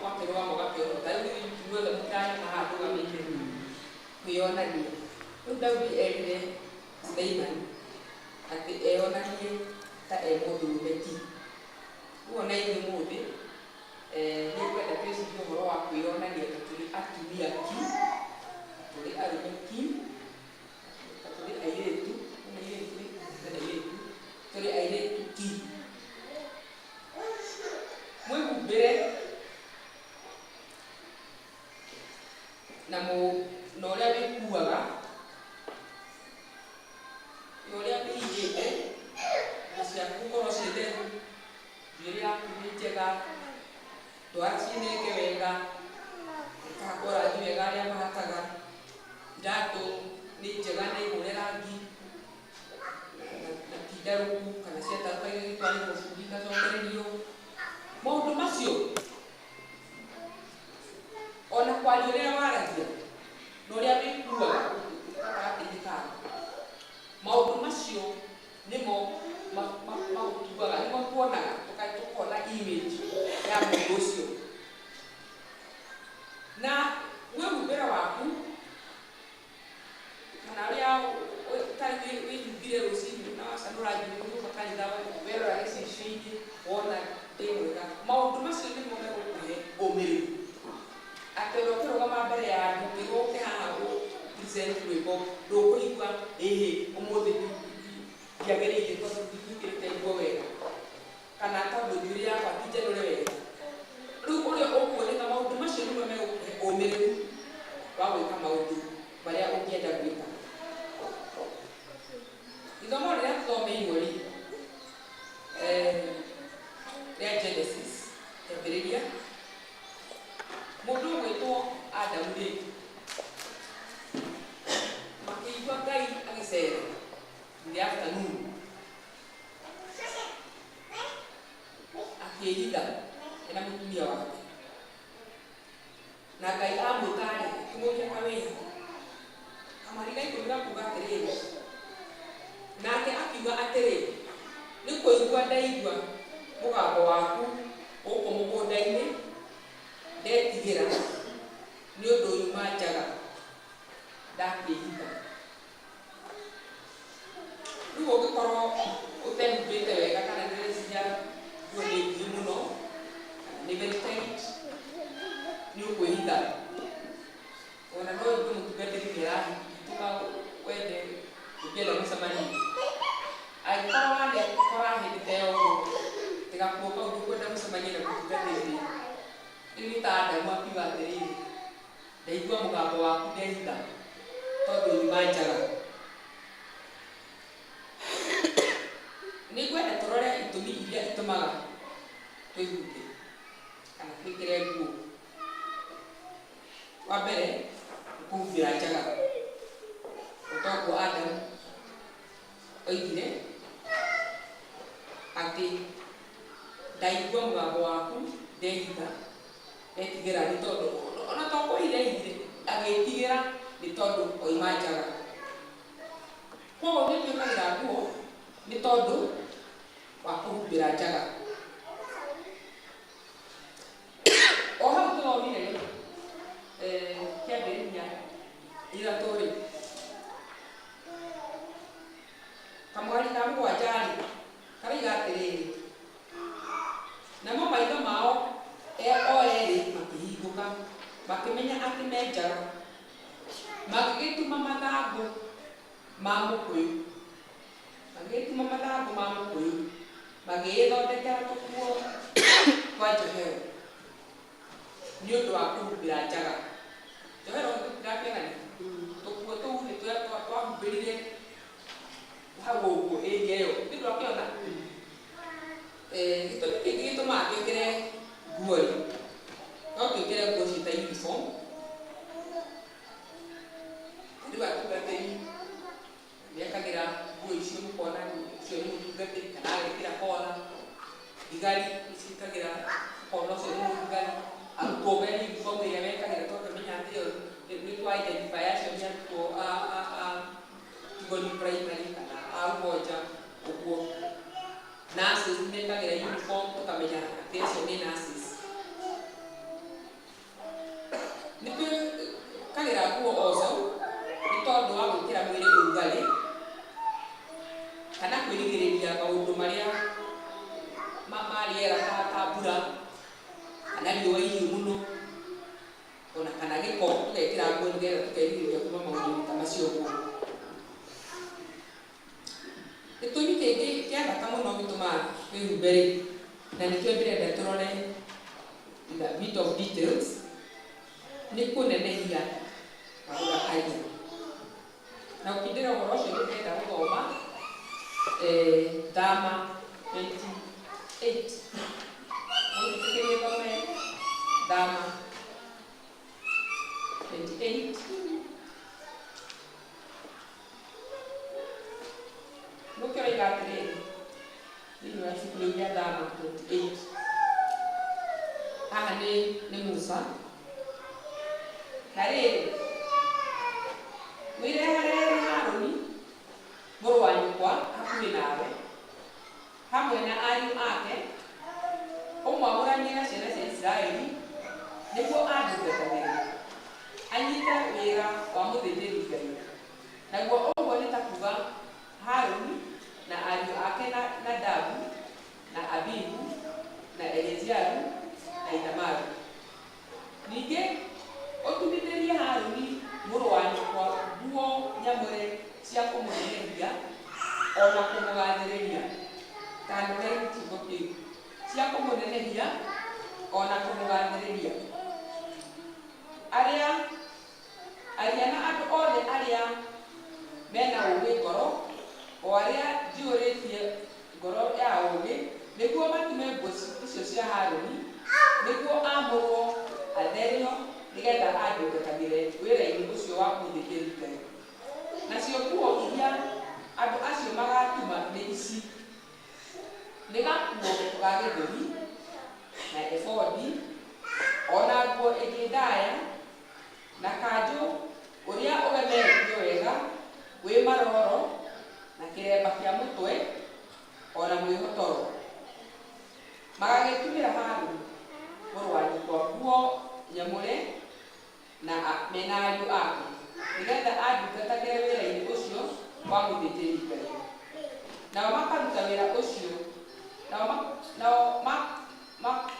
wakĩrũgama ũgakĩonwo. Ta rĩu inyuothe mũtiranyona haha ndũgamĩte, kwĩyonania. Rĩu Daudi erire Suleiman atĩ eyonanie ta e mũndũrũme ki. Rĩu ona ithuĩ ũmũthĩ nĩ ngwenda twĩcirie ũhoro wa kwĩyonania ta tũrĩ atumia ki, ta tũrĩ arũme ki, ta tũrĩ airĩtu, ona airĩtu rĩ, tũrĩ airĩtu, tũrĩ airĩtu ki. Mwĩhumbĩre na mũ na ũrĩa wĩkuaga na ũrĩa wĩigĩte, nguo ciaku gũkorwo ciĩ theru, njuĩrĩ yaku nĩ njega, ndwara ciĩnenge wega, ikahakwo rangi wega arĩa mahakaga, iratũ nĩ njega nĩ hũre rangi na ti ndarũku kana ciatarũka igagĩtwarĩrwo bundi igacokererio. Maũndũ macio ona kwaria ũrĩa waragia na ũrĩa wĩkuaga gatagatĩ-inĩ ka andũ, maũndũ macio nĩmo magũtuaga, nĩmo tuonaga tũkona image ya mũndũ ũcio. Na mwĩhumbĩre waku kana ũrĩa tarĩngĩ wĩhumbire rũcinĩ na wacanũra njuĩrĩ ũgĩũka kanitha, werora gĩcicio-inĩ wona ndĩ mwega, maũndũ macio nĩmo megũkũhe ũmĩrĩru atĩ ona ũkĩrũgama mbere ya andũ ũkĩrwo ũke haha ũ present rwĩmbo, ndũkũigua ĩhĩ ũmũthĩ ndiagĩrĩire tondũ ndigwĩkĩrĩte nguo wega kana tondũ njuĩrĩ yakwa ti njanũre wega. Rĩu ũrĩa ũkuoneka, maũndũ macio nĩmo megũkũhe ũmĩrĩru wa gwĩka maũndũ marĩa ũngĩenda gwĩka. Ithomo rĩrĩa tũthomeirwo rĩ, rĩa Genesis, kĩambĩrĩria, mũndũ ũgwĩtwo Adamu rĩ, makĩigua Ngai agĩcera in the afternoon, akĩĩhitha ena mũtumia wake, na Ngai amwĩta rĩ, akĩmũria kawĩra kamweri ga 10 gakuga atĩrĩrĩ, nake akiuga atĩrĩ, nĩ kũigua ndaigua mũgambo waku gũkũ mũgũnda-inĩ, ndetigĩra nĩ ũndũ nyuma njaga, ndakĩĩhitha. Rĩu ũngĩkorwo ũtehumbĩte wega kana ndĩreciria nguo nĩ nguhĩ mũno kana nĩ very tight, nĩ ũkwĩhitha. Ona no ũigue mũtungatĩri nĩ arahĩtũka wende ũngĩenda mũcemanie. Angĩkorwo wanekora hĩndĩ ta ĩyo ũguo, tigakuo kau ndũkwenda mũcemanie na mũtungatĩri rĩ, rĩu nĩ ta Adamu akiuga atĩrĩrĩ, ndaigua mũgambo waku ndehitha tondũ nyuma njaga. Nĩ ngwenda tũrore itũmi iria itũmaga twĩhumbe kana twĩkĩre nguo. Wa mbere nĩ kũhumbĩra njaga, o ta ũguo Adamu oigire atĩ ndaigua mũgambo waku ndehitha, ndetigĩra nĩ tondũ ona to kwĩhitha ehithire, agĩtigĩra nĩ tondũ oima njaga. Koguo nĩ twĩkagĩra nguo nĩ tondũ wa kũhumbĩra njaga. O hau tũthomire rĩ, kĩambĩrĩria 3 rĩ, kamweri ka 7 rĩ, karaiga atĩrĩrĩ, namo maitho mao o erĩ makĩhingũka, makĩmenya atĩ me njaga, magĩgĩtuma mathangũ ma mũkũyũ, magĩgĩtuma mathangũ ma mũkũyũ, magĩĩthondekera tũkuo twa njohero nĩ ũndũ wa kũhumbĩra njaga. Njohero tũtirakĩona nĩ tũkuo tũu nĩ twahumbĩrire hau ũguo area ĩyo, nĩ ndwakĩona. Gĩtũmi kĩngĩ gĩtũmaga twĩkĩre nguo rĩ, no twĩkĩre nguo ciĩ ta uniform. Rĩu atungatĩri mekagĩra nguo icio mũkona ũcio nĩ mũtungatĩri, kana agekĩra kola. Thigari nĩ ciĩkagĩra, ũkona ũcio nĩ mũthigari. Arutwo mena uniform ĩrĩa mekagĩra tũkamenya atĩ ĩyo nĩ twa identify acio nĩ arutwo a Tigoni Primary kana a Umoja ũguo. Nurses mekagĩra uniform tũkamenya atĩ acio nĩ nurses. Nĩ twĩkagĩra nguo also nĩ tondũ wa gwĩkĩra mwĩrĩ ũrugarĩ kana kwĩrigĩrĩria maũndũ marĩa ma rĩera ta mbura kana riũa ihiũ mũno ona kana gĩko, tũgekĩra nguo nĩgetha tũkerigĩrĩria kuma maũndũ-inĩ ta macio ũguo. Gĩtũmi kĩngĩ kĩa bata mũno gĩtũmaga twĩhumbe rĩ, na nĩkĩo ndĩrenda tũrore in a bit of details, nĩ kũnenehia na gũthakaria. Na gũkindĩra ũhoro ũcio nĩ ndĩrenda gũthoma Thama 28. Mũnjĩtĩkĩrie thome Thama 28. Nũkĩo ũroiga atĩrĩrĩ thĩinĩ wa ibuku rĩu rĩa Thama 28. Haha nĩ Musa. Na rĩrĩ, wĩreharere Harũni mũrũ wa nyũkwa hakuhĩ nawe, hamwe na ariũ ake, ũmwamũranie na ciana cia Isiraeli nĩguo andungatagĩre, anyite wĩra wa mũthĩnjĩri-Ngai. Naguo ũguo nĩ ta kuuga Harũni na ariũ ake Nadabu na Abihu na Eleazaru na Ithamaru. Ningĩ ũtumithĩrie Harũni mũrũ wa nyũkwa nguo nyamũre cia kũmũnenehia o na kũmũgathĩrĩria. Ta ndore kiugo kĩu, cia kũmũnenehia o na kũmũgathĩrĩria. Aria aria na andũ othe arĩa mena ũũgĩ ngoro, o arĩa njiyũrĩtie ngoro ya ũũgĩ, nĩguo matume nguo icio cia Harũni, nĩguo aamũrwo atherio, nĩgetha andungatagĩre wĩra-inĩ ũcio wa mũthĩnjĩri-Ngai. Nacio nguo iria andũ acio magatuma nĩ ici: nĩ gakuo ga gĩthũri, na ebodi, o na nguo ĩngĩ ndaya, na kanjũ ũrĩa ũgemetio wega wĩ maroro, na kĩremba kĩa mũtwe, o na mwĩhotoro. Magagĩtumĩra Harũni mũrũ wa nyũkwa nguo nyamũre na mena ariũ ake, nĩgetha andungatagĩre wĩra-inĩ ũcio wa mũthĩnjĩri-Ngai. Nao makaruta wĩra ũcio nao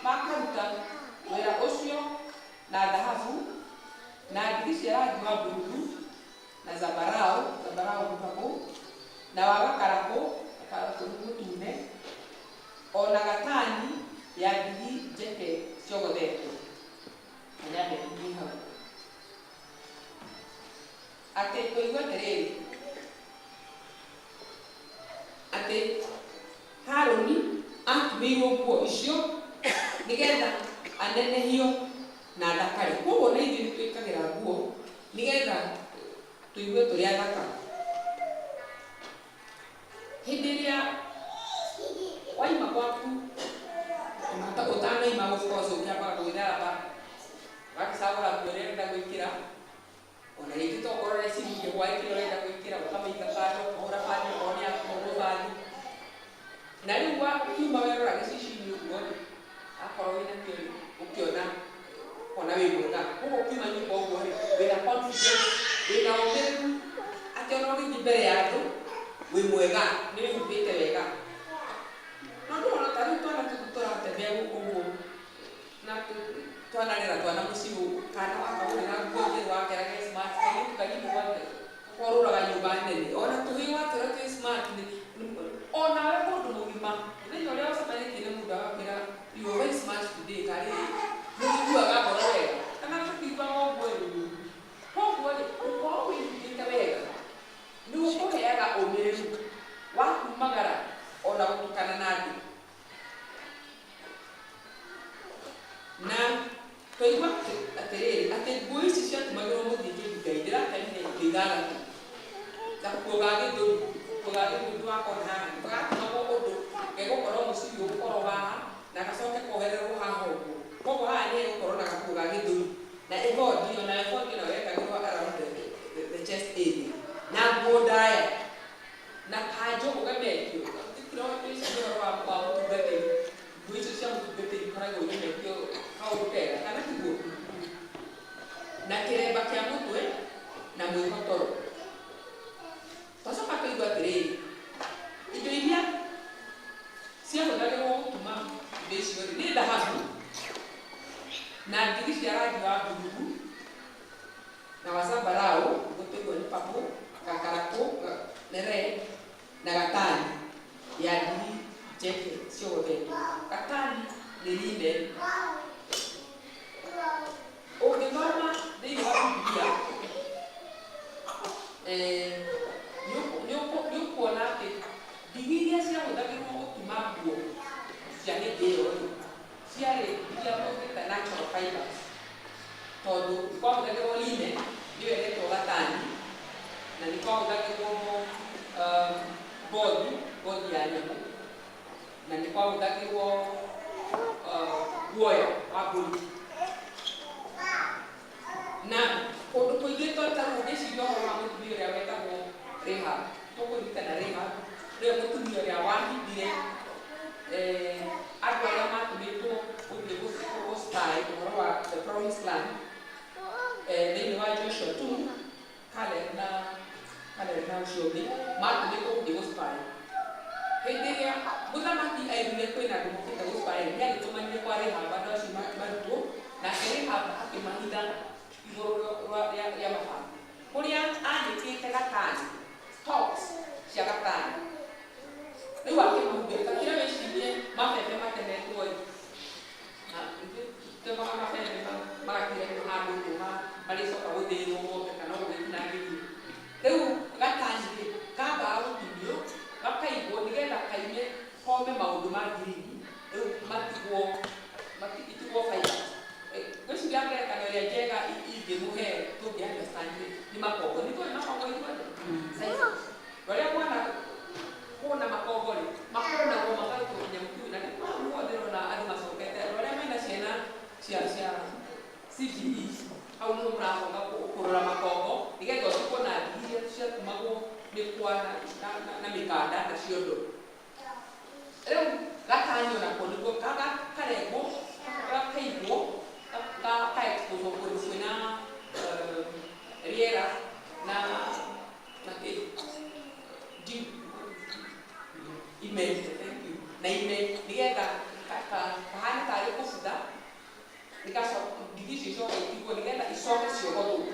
makaruta wĩra ũcio na thahabu, na ndigi cia rangi wa bururu, na zambarau, zambarau nĩ purple, na wa gakarakũ, gakarakũ nĩ mũtune, o na gatani ya ndigi njeke ciogothetwo. Na nyambe nginyie hau. Atĩ tũigue atĩrĩrĩ, atĩ Harũni atumĩirwo nguo icio nĩgetha anenehio na thakare. Koguo na ithuĩ nĩ twĩkagĩra nguo nĩgetha tũigue tũrĩ athaka. Hĩndĩ ĩrĩa waima gwaku, ũtanaima of course ũkĩambaga gwĩthamba, ũgagĩcagũra nguo ĩrĩa ũrenda gwĩkĩra, ona rĩngĩ tokorwo ũreciria hwaĩ kĩrĩa ũrenda gwĩkĩra, ũkamĩiga kando, ũkahũra bathi okorwo nĩ ya kũhũrwo bathi. Na rĩu wakiuma werora gĩcicio-inĩ ũguo rĩ, akorwo wĩna kĩo rĩ, ũkĩona ona wĩ mwega. Koguo ũkiuma nyũmba ũguo rĩ, wĩna confidence, wĩna ũmĩrĩru atĩ ona ũgĩthiĩ mbere ya andũ wĩ mwega, nĩ wĩhumbĩte wega. No ndũrona ta rĩu twana tũtũ tũratembea gũkũ ũguo na twanarera twana mũciĩ gũkũ, kana wakagũrĩra nguo njerũ wakera ge smart, kairĩtu kanini gwake korũraga nyũmba nene, ona tũhĩĩ watwĩra twĩ smart nĩ onawe mũndũ mũgima mũthenya ũrĩa ũcemanĩtie na mũndũ agakwĩra you are very smart today, karĩ nĩ ũiguaga ngoro wega kana tũtiiguaga ũguo rĩ? Koguo rĩ, gũkorwo wĩhumbĩte wega nĩ gũkũheaga ũmĩrĩru wa kumagara ona gũtukana na andũ. Na twaigua atĩrĩrĩ, atĩ nguo ici ciatumagĩrwo mũthĩnjĩri Ngai, ndĩratarire indo ithathatũ: gakuo ga gĩthũri, gakuo ga gĩthũri nĩwakona haha, gatumagwo ũndũ gegũkorwo mũcibi ũgũkorwo haha na gacoke kohererwo haha ũguo. Koguo haha nĩ hegũkorwo na gakuo ga gĩthũri na ebodi, ona ebodi nayo yekagĩrwo around the chest area, na nguo ndaya na kanjũ ũgemetio. Tũkĩrora twĩcirie ũhoro wa mũtungatĩri, nguo icio cia mũtungatĩri ikoragwo igemetio kaũndũ kega, kana tiguo? Na kĩremba kĩa mũtwe na mwĩhotoro. Twacoka twaigua atĩrĩrĩ, indo iria ciahũthagĩrwo gũtuma indo icio rĩ, nĩ thahabu na ndigi cia rangi wa bururu na wa zambarau, ũguo twaigua nĩ purple, gakarakũ nĩ red, na gatani ya ndigi njeke ciogothetwo. Gatani nĩ linen. Ũngĩthoma thĩinĩ wa Bibilia, nĩ ũkuona atĩ ndigi iria ciahũthagĩrwo gũtuma nguo cia hĩndĩ ĩyo rĩ, ciarĩ iria tũngĩta natural fibers, tondũ nĩ kwahũthagĩrwo linen, nĩyo ĩretwo gatani, na nĩ kwahũthagĩrwo ngothi, ngothi ya nyamũ, na nĩ kwahũthagĩrwo guoya wa mbũri. Na kũndũ kũingĩ ta rĩu ũngĩciria ũhoro wa mũtumia ũrĩa wetagwo Rahab, tũkũririkana Rahab, nĩwe mũtumia ũrĩa wahithire andũ arĩa matũmĩtwo gũthiĩ gũ-spy ũhoro wa the promised land thĩinĩ wa Joshua 2, Caleb na ũcio ũngĩ matũmĩtwo gũthiĩ gũ-spy. Hĩndĩ ĩrĩa mũthamaki aiguire kwĩna andũ mokĩte gũ-spy, nĩ agĩtũmanire kwa Rahab andũ acio marutwo, nake Rahab akĩmahitha igũrũ rĩa mabati kũrĩa anĩkĩte gatani, stalks cia gatani. Rĩu akĩmahumbĩra. Ta kĩrĩa wĩcirie, mabebe matemetwo ĩ, temaga mabebe magatigwo handũ ũguo marĩcoka gũthĩĩrwo ng'ombe kana ũguo gĩtinangĩrio. Rĩu gatani rĩ, kambaga gũtinio gakaigwo nĩgetha kaime kome maũndũ ma green, rĩu matigwo itigwo fiber. Ngwĩciria ngerekano ĩrĩa njega ingĩmũhe tũngĩ understand rĩ, nĩ makongo. Nĩ tũĩ makongo ithuothe? Sisal. Rĩrĩa mwana kuona makongo rĩ, makonagwo makarutwo nginya mũtui, na nĩkuo hau guothe ndĩrona andũ macokete, andũ arĩa mena ciana cia CBE, hau nĩho mũracoka kũrora makongo nĩgetha ũtukwo na ndigi iria ciatumagwo mĩkwa na mĩkanda na ciondo. Rĩu gatani onako nĩguo karengwo, gakaigwo, ka-expose kũndũ kwĩna rĩera na kĩ ime, thank you, na ime, nĩgetha kahane tarĩ kũbutha, ndigi icio icoke itigwo nĩgetha icoke ciogothwo.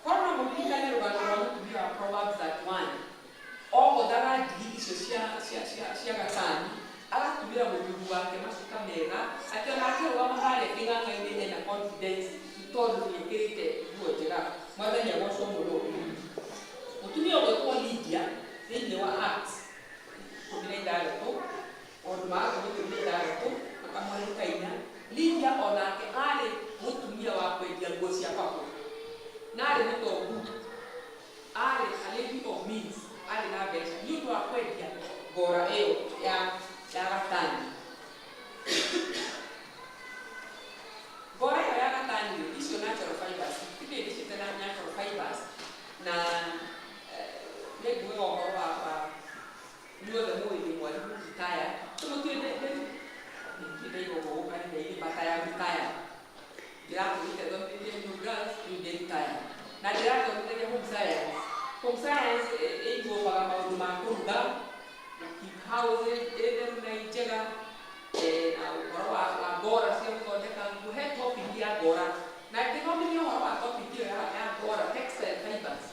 Korwo no mũririkane rũgano rwa mũtumia wa Proverbs 31, ogothaga ndigi icio cia gatani, agatumĩra mũthuri wake macuka mega, atĩ ona akĩrũgama harĩa kĩng'ang'a-inĩ ena confidence tondũ nĩekĩrĩte nguo njega. Mwathani agocwo mũno. Mũtumia ũgwĩtwo Lydia thĩinĩ wa Acts 16, maũndũ ma Atũmwo 16 makamũharũka 4, Lydia onake arĩ mũtumia wa kwendia nguo cia purple na arĩ mũtongu, arĩ a lady of means, arĩ na mbeca nĩ ũndũ wa kwendia ngora ĩyo ya gatani. Ngora ĩyo ya gatani rĩ, icio natural fibers, ithuĩ ndĩciĩte na natural fibers, na nĩ ngugaga ũhoro wa inyuothe mũĩ ndĩ mwarimũ retired, so mũtiũĩ ndaigua ũguo gũka kanitha-inĩ, but I am retired. Ndĩratũmĩte thomithĩtie new girls, rĩu ndĩ retired na ndĩrathomithania home science. Home science ĩinvolvaga maũndũ ma kũruga, keep house ĩ theru na ĩ njega, na ũhoro wa ngora cia gũthondeka nguo. He topic ya ngora, na ngĩthomithia ũhoro wa topic ĩyo ya ngora, textile fibers,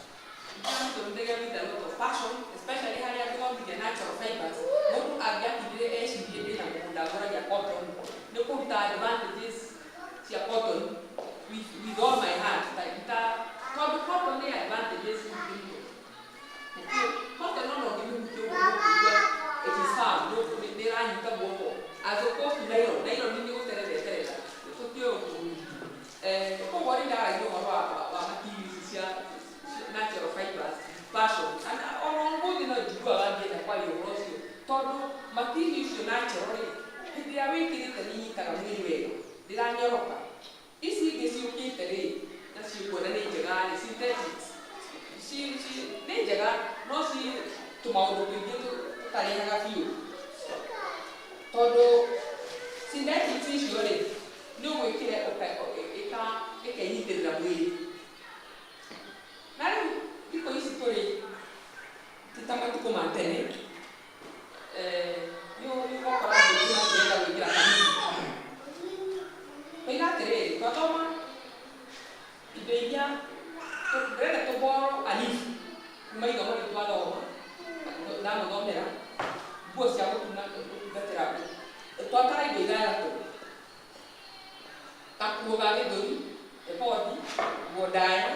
ndĩramĩthomithagia with a lot of passion, especially harĩa ngũthomithia natural fibers. Mũndũ angĩatindire ecirie ndĩna mũgũnda ngũragia cotton, nĩ kũruta advantages cia cotton with all my heart, ta tondũ cotton nĩ advantages nyingĩ mũno. Cotton ona ũngĩmĩhutia ũguo nĩũkũigua it is firm, nĩ ĩranyita guoko, as opposed to nylon. Nylon nĩ gũterera ĩterera, tũtiũĩ ũguo. Koguo rĩ, ndaragia ũhoro wa materials cia natural fibers, passion, and ona ũmũthĩ no njiguaga ngĩenda kwaria ũhoro ũcio, tondũ material icio natural rĩ, hĩndĩ ĩrĩa wĩkĩrĩte nĩ inyitaga mwĩrĩ wega, ndĩranyoroka. Ici ingĩ ciũkĩte rĩ, nacio kuona nĩ njega rĩ, synthetics, nĩ njega no ci tũmaũndũ tũingĩ. Tũtarĩhaga biũ tondũ synthetics icio rĩ, nĩ ũgwĩkĩra ĩkenyitĩrĩra mwĩrĩ. Na rĩu thikũ ici tũrĩ ti ta matukũ ma tene, nĩ ũgakora andũ aingĩ makĩenda gwĩkĩra kamiri. Toiga atĩrĩrĩ, twathoma indo iria ndĩrenda tũborrow a leaf kuma ithomo rĩu twathoma, ndamũthomera nguo cia gũtungatĩra. Twatara indo ithathatũ: gakuo ga gĩthũri, ebodi, nguo ndaya,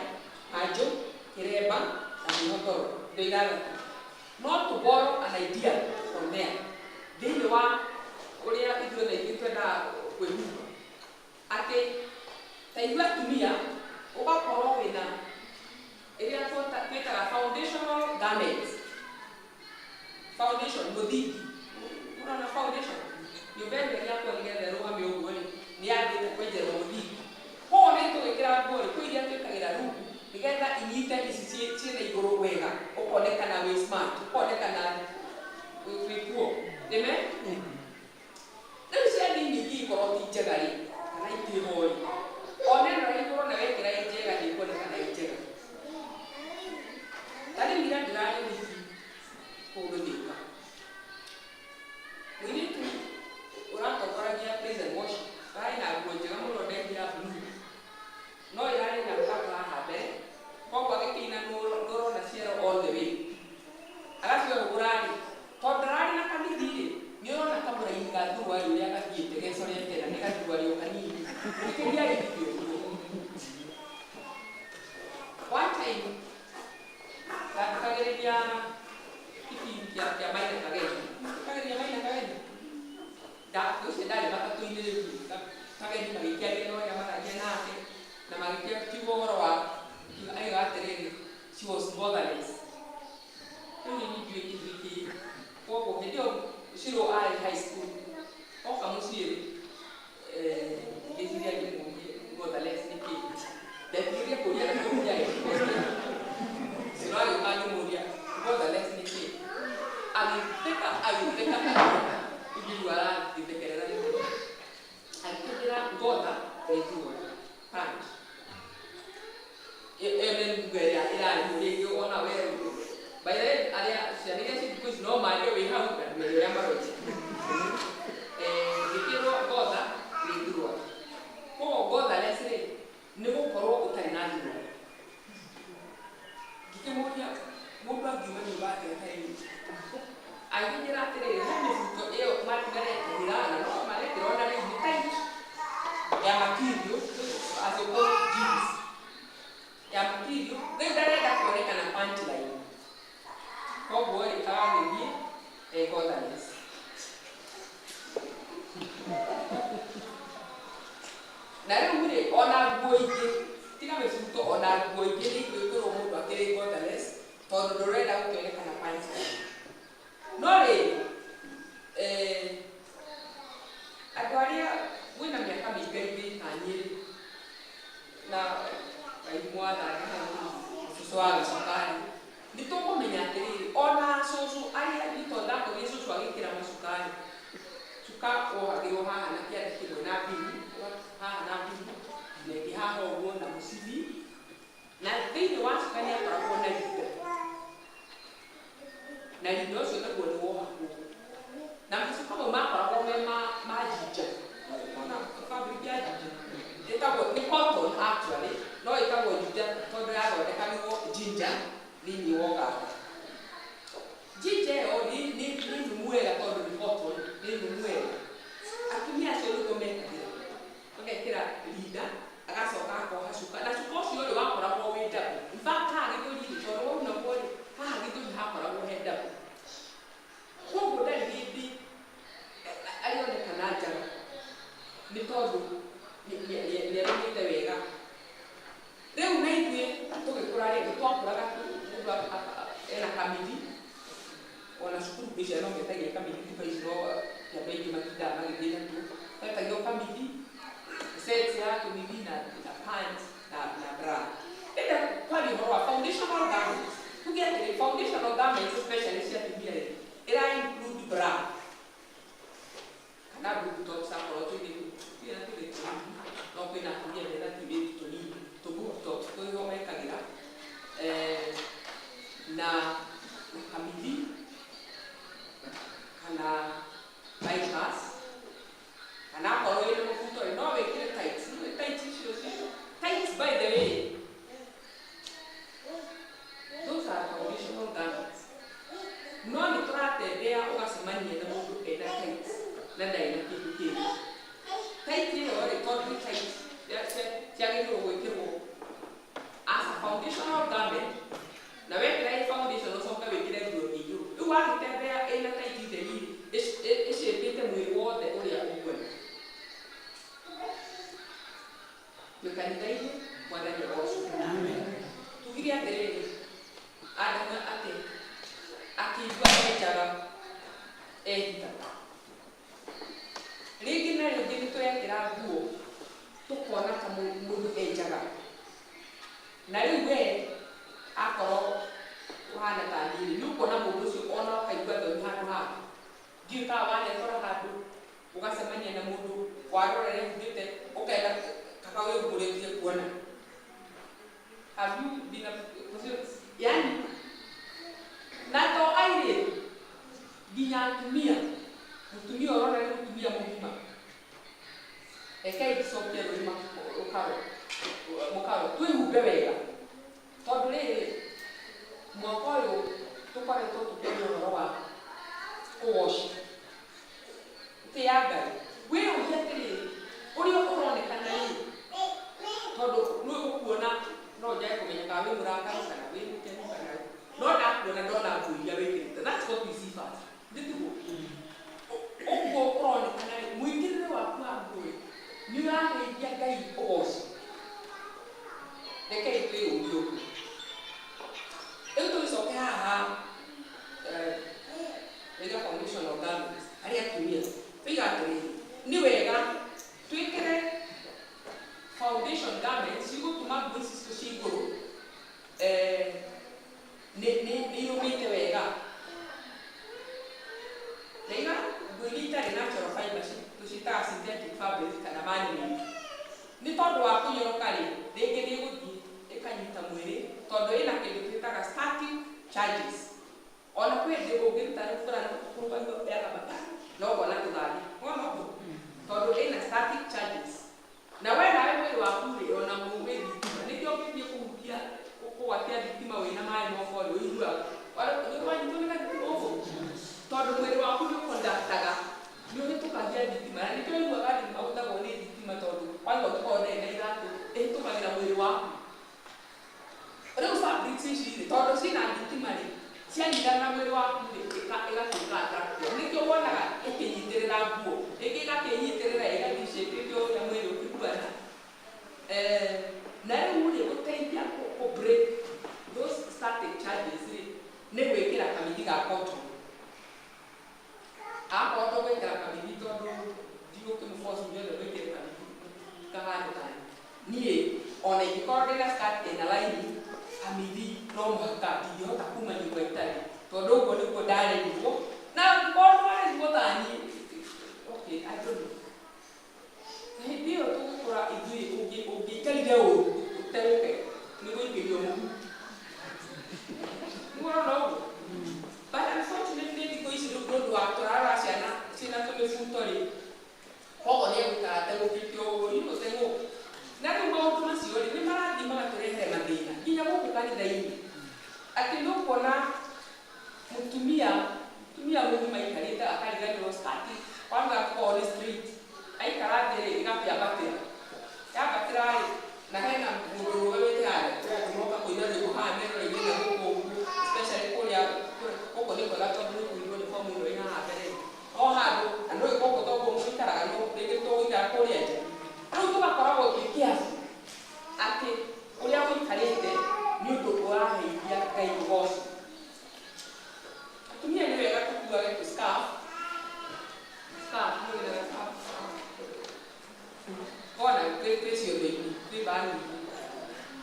kanjũ, kĩremba na mwĩhotoro. Indo ithathatũ. No to borrow an idea from there thĩinĩ wa ũrĩa ithuĩ na ithuĩ twendaga kwĩhumba, atĩ ta ithuĩ atumia ũgakorwo wĩna ĩrĩa twĩtaga foundational garments. Foundation, mũthingi. Ũrona foundation, nyũmba ĩno ĩgĩakwo nĩgetha ĩrũgame ũguo rĩ, nĩ yambĩte kwenjerwo mũthingi. Koguo nĩ tũgĩkĩra nguo rĩ, kwĩ iria twĩkagĩra rungu nĩgetha inyite ici ciĩna igũrũ wega, ũkonekana wĩ smart, ũkonekana wĩ kuo. Amen. Rĩu cia thĩinĩ ingĩkorwo ti njega rĩ, kana itĩho rĩ, ona ĩno ya igũrũ na wekĩra ĩ njega, ndĩkuonekana ĩ njega. Ta rĩu ira ndĩrarĩ wiki kũndũ Thĩka, mũirĩtu ũratongoragia praise and worship ararĩ na nguo njega mũno ndaihu ya blue, no ĩrarĩ na rũkatũ haha mbere, koguo agĩkĩina ndũrona ciero all the way. Agaciũhũgũra rĩ, tondũ ndararĩ na kamithi rĩ, nĩ ũrona kamũraini ga thuruarĩ ũrĩa gathiĩte gecorete, na nĩ gathuruarĩ o kanini gĩkĩria rĩthĩ ũguo. One time ndathikagĩrĩria kĩbindi kĩa Maina Kageni, thikagĩrĩria Maina Kageni ũcio ndarĩ matatũ-inĩ rĩu, Kageni magĩkĩaria na ũrĩa maragia nake na magĩkiuga ũhoro wa aiga atĩrĩrĩ, she was motherless. Rĩu niĩ ndiũĩ kĩndũ gĩkĩ. Koguo hĩndĩ ĩyo Shiro arĩ high school, oka mũciĩ rĩ, ngĩciria ngĩmũrie motherless nĩ kĩ. Ndetigĩrire kũria na kũria ĩ. Shiro agĩũka, ngĩmũria motherless nĩ kĩ, agĩtheka agĩtheka agĩtheka, ingĩigua aragĩthekerera nĩ agĩkĩnjĩra ngotha nĩ thuruarĩ pant. Ĩyo nĩ nguo ĩrĩa ĩrarĩ rĩngĩ ona we. By the way, arĩa ciana iria ci thikũ ici no marie wĩ hau na ndũmenye ũrĩa maroiga. Ngĩkĩrwo ngotha nĩ thuruarĩ. Koguo ngothaless rĩ, nĩ gũkorwo ũtarĩ na thuruarĩ. Ngĩkĩmũria, mũndũ angiuma nyũmba atĩa atarĩ? Agĩkĩnjĩra atĩrĩrĩ, he mĩbuto ĩyo marekĩra na no marekĩra ona rĩu, nĩ tight ya material as you call jeans ya material. Rĩu ndarenda kuonekana pant line, koguo rĩ, agagĩthiĩ ngothaless. Na rĩu rĩ, ona nguo ingĩ tiga mĩbuto, ona nguo ingĩ nĩ igwĩkĩrwo mũndũ akĩrĩ ngothaless tondũ ndũrenda gũkĩonekana pant line. No rĩrĩ, andũ arĩa mwĩna mĩaka mĩingaingĩ ta niĩ rĩ, na Ngai mwathani hau cũcũ wa gacukari, nĩ tũkũmenya atĩrĩrĩ, ona cũcũ arĩa nĩ tondũ ndakorire cũcũ agĩkĩra macukari, cuka wohagĩrwo haha na kĩande kĩmwe na mbini haha na mbini na ĩngĩ haha ũguo na mũcibi, na thĩinĩ wa cuka nĩ akoragwo na rinda, na rinda ũcio naguo nĩ wohagwo na macuka mau makoragwo me ma jinja. Ona fabric ya jinja ĩtagwo nĩ cotton actually, no ĩtagwo jinja tondũ yathondekagĩrwo jinja thĩinĩ wa Uganda. Jinja ĩyo nĩ nũmu wega tondũ nĩ cotton, nĩ nũmu wega. Atumia acio nĩguo mekagĩra, magekĩra rinda, agacoka akoha cuka, na cuka ũcio rĩ, wakoragwo wĩ double. In fact, haha gĩthũri-rĩ, tondũ waunagwo rĩ, haha gĩthũri hakoragwo he double, koguo ndarĩ hĩndĩ arĩonekana njaga nĩ tondũ nĩ arũmĩte wega. Rĩu na ithuĩ tũgĩkũra rĩ, nĩ twakũraga mũndũ ena kamiri. Ona cukuru icio no metagia kamiri thikũ ici, no ti andũ aingĩ matindaga magĩthiĩ natuo. Twetagio kamiri, set ya tũmiri na pants na bra. Ndĩrenda kwaria ũhoro wa foundational garments. Tuge atĩrĩ, foundational garments especially cia atumia rĩ, ĩra include No nĩ tũratembea ũgacemania na mũndũ ena tight na ndarĩ na kĩndũ kĩngĩ. Tight ĩyo rĩ, tondũ nĩ tight ciagĩrĩirwo gwĩkĩrwo as a foundational garment, na wekĩra ĩ foundation ũcoke wĩkĩre nguo igũrũ. Rĩu wagĩtembea ĩna tight theri ĩcĩpĩte mwĩrĩ wothe ũrĩa ũguona. Twĩ kanitha-inĩ, Mwathani agocwo. Tugire atĩrĩrĩ, Adamu atĩ akĩigua enjaga ehitha. Rĩngĩ na rĩngĩ nĩ tũrekĩra nguo tũkona ta mũndũ enjaga. Na rĩu we akorwo ũhana ta niĩ rĩ, nĩ ũkuona mũndũ ũcio ona ũkaigua thoni handũ haku. Ndiũĩ kana wanekora handũ ũgacemania na mũndũ warora ehumbĩte ũkenda kaba wĩhumbũrĩtie kuona. Have you been a, yani na to airĩtu nginya atumia, mũtumia ũrona nĩ mũtumia mũgima. Rekei tũcokie rũĩ rũkaro mũkaro, twĩhumbe wega, tondũ rĩrĩ mwaka ũyũ tũkoretwo tũkĩaria ũhoro wa kũgoci tĩa Ngai. Wĩyũrie atĩrĩrĩ, ũrĩa ũronekana rĩ, tondũ nĩ ũkuona no njage kũmenya kana wĩ mũrakaru kana wĩ mũkenu kana no ndakuona ndona nguo iria wĩkĩrĩte. That's what we see first, nĩ tiguo? Ũguo ũronekana rĩ, mũingĩrĩre waku wa nguo rĩ, nĩ ũraheithia Ngai ũgoci? Rekei twĩyũrie ũguo. Rĩu tũgĩcoke haha rĩga foundation of garments harĩ atumia, tuiga atĩrĩrĩ, nĩ wega twĩkĩre foundation garments cigũtũma nguo ici citũ cia igũrũ nĩ irũmĩte wega. Rĩga nguo iria itarĩ natural fiber tũciĩtaga synthetic fabric kana man made, nĩ tondũ wa kũnyoroka rĩ, rĩngĩ nĩ ĩgũthiĩ ĩkanyita mwĩrĩ, tondũ ĩna kĩndũ twĩtaga static charges. Ona kwĩ hĩndĩ ũngĩruta rũbũra kũrũgamio yakambata no ũkona tũthandi wona ũguo, tondũ ĩna static charges. Na we nawe mwĩrĩ waku rĩ, ona wĩ thitima, nĩkĩo ũngĩthiĩ kũhutia kũgwatia thitima wĩna maĩ moko rĩ, ũiguaga nĩ wanyitwo nĩ gathitima ũguo, tondũ mwĩrĩ waku nĩ ũkondaktaga, nĩ ũhĩtũkagia thitima. Na nĩkĩo ũiguaga andũ nĩ magũthagwo nĩ thitima, tondũ kwanza ũngĩkorwo ndĩrĩ na iratũ, ĩhĩtũkagĩra mwĩrĩ waku. Rĩu fabrics ici rĩ, tondũ ciĩna thitima rĩ, cianyitana na mwĩrĩ waku rĩ, ĩgatuĩka attractive. Nĩkĩo wonaga ĩkĩnyitĩrĩra nguo ĩngĩ, ĩgakĩnyitĩrĩra, ĩgathiĩ ĩcĩpĩte ũrĩa mwĩrĩ ũkĩhuana. Na rĩu rĩ, gũteithia kũ break those static charges rĩ, nĩ gwĩkĩra kamĩthi ga cotton. Akorwo ndũgwĩkĩra kamĩthi, tondũ ndigũkĩmũboci inyuothe mwĩkĩre kamĩthi kahane tani niĩ, ona ingĩkorwo ndĩna skirt ĩna laini, kamĩthi no mũhaka. Ndingĩhota kuma nyũmba itarĩ, tondũ ũguo nĩguo ndarerirwo. Na angĩkorwo ndwarerirwo ta niĩ, okay, I don't know. Na hĩndĩ ĩyo tũgĩkũra ithuĩ, ũngĩikarire ũru ũterũke, nĩ gũikĩrio mũhu. Nĩwona ũguo? But unfortunately thikũ ici rĩu, nĩ ũndũ wa tũrarora ciana ciĩna tũmĩbuto rĩ, koguo nĩ egũikara ategũkĩte ũguo, teng'ũ. Na rĩu maũndũ macio rĩ, nĩ marathiĩ magatũrehere mathĩna nginya gũkũ kanitha-inĩ, atĩ nĩ ũkuona mũtumia mũgima aikarĩte akariganĩrwo skirt, kwanza angĩkorwo nĩ straight, aikara thĩ rĩ, ĩgakĩambatĩra. Yambatĩra rĩ, na hena mũndũ ũrũgamĩte harĩa, kwĩ andũ moka kũina rwĩmbo haha meroreire na gũkũ ũguo, especially kũrĩa gũkũ nĩ kwega, tondũ nĩ kũinwo nĩ fomu ĩno ĩ haha mbere o handũ, na ndũĩ gũkũ toguo mũikaraga, no rĩngĩ tũgũikara kũrĩa nja. Rĩu tũgakoragwo twĩ careful atĩ ũrĩa ũikarĩte nĩ ũndũ ũraheithia Ngai ũgoci. Atumia nĩ wega tũkuage tũ scarf. Scarf, mũrĩ na scarf kona twĩ ciondo-inĩ, twĩ bagi-inĩ.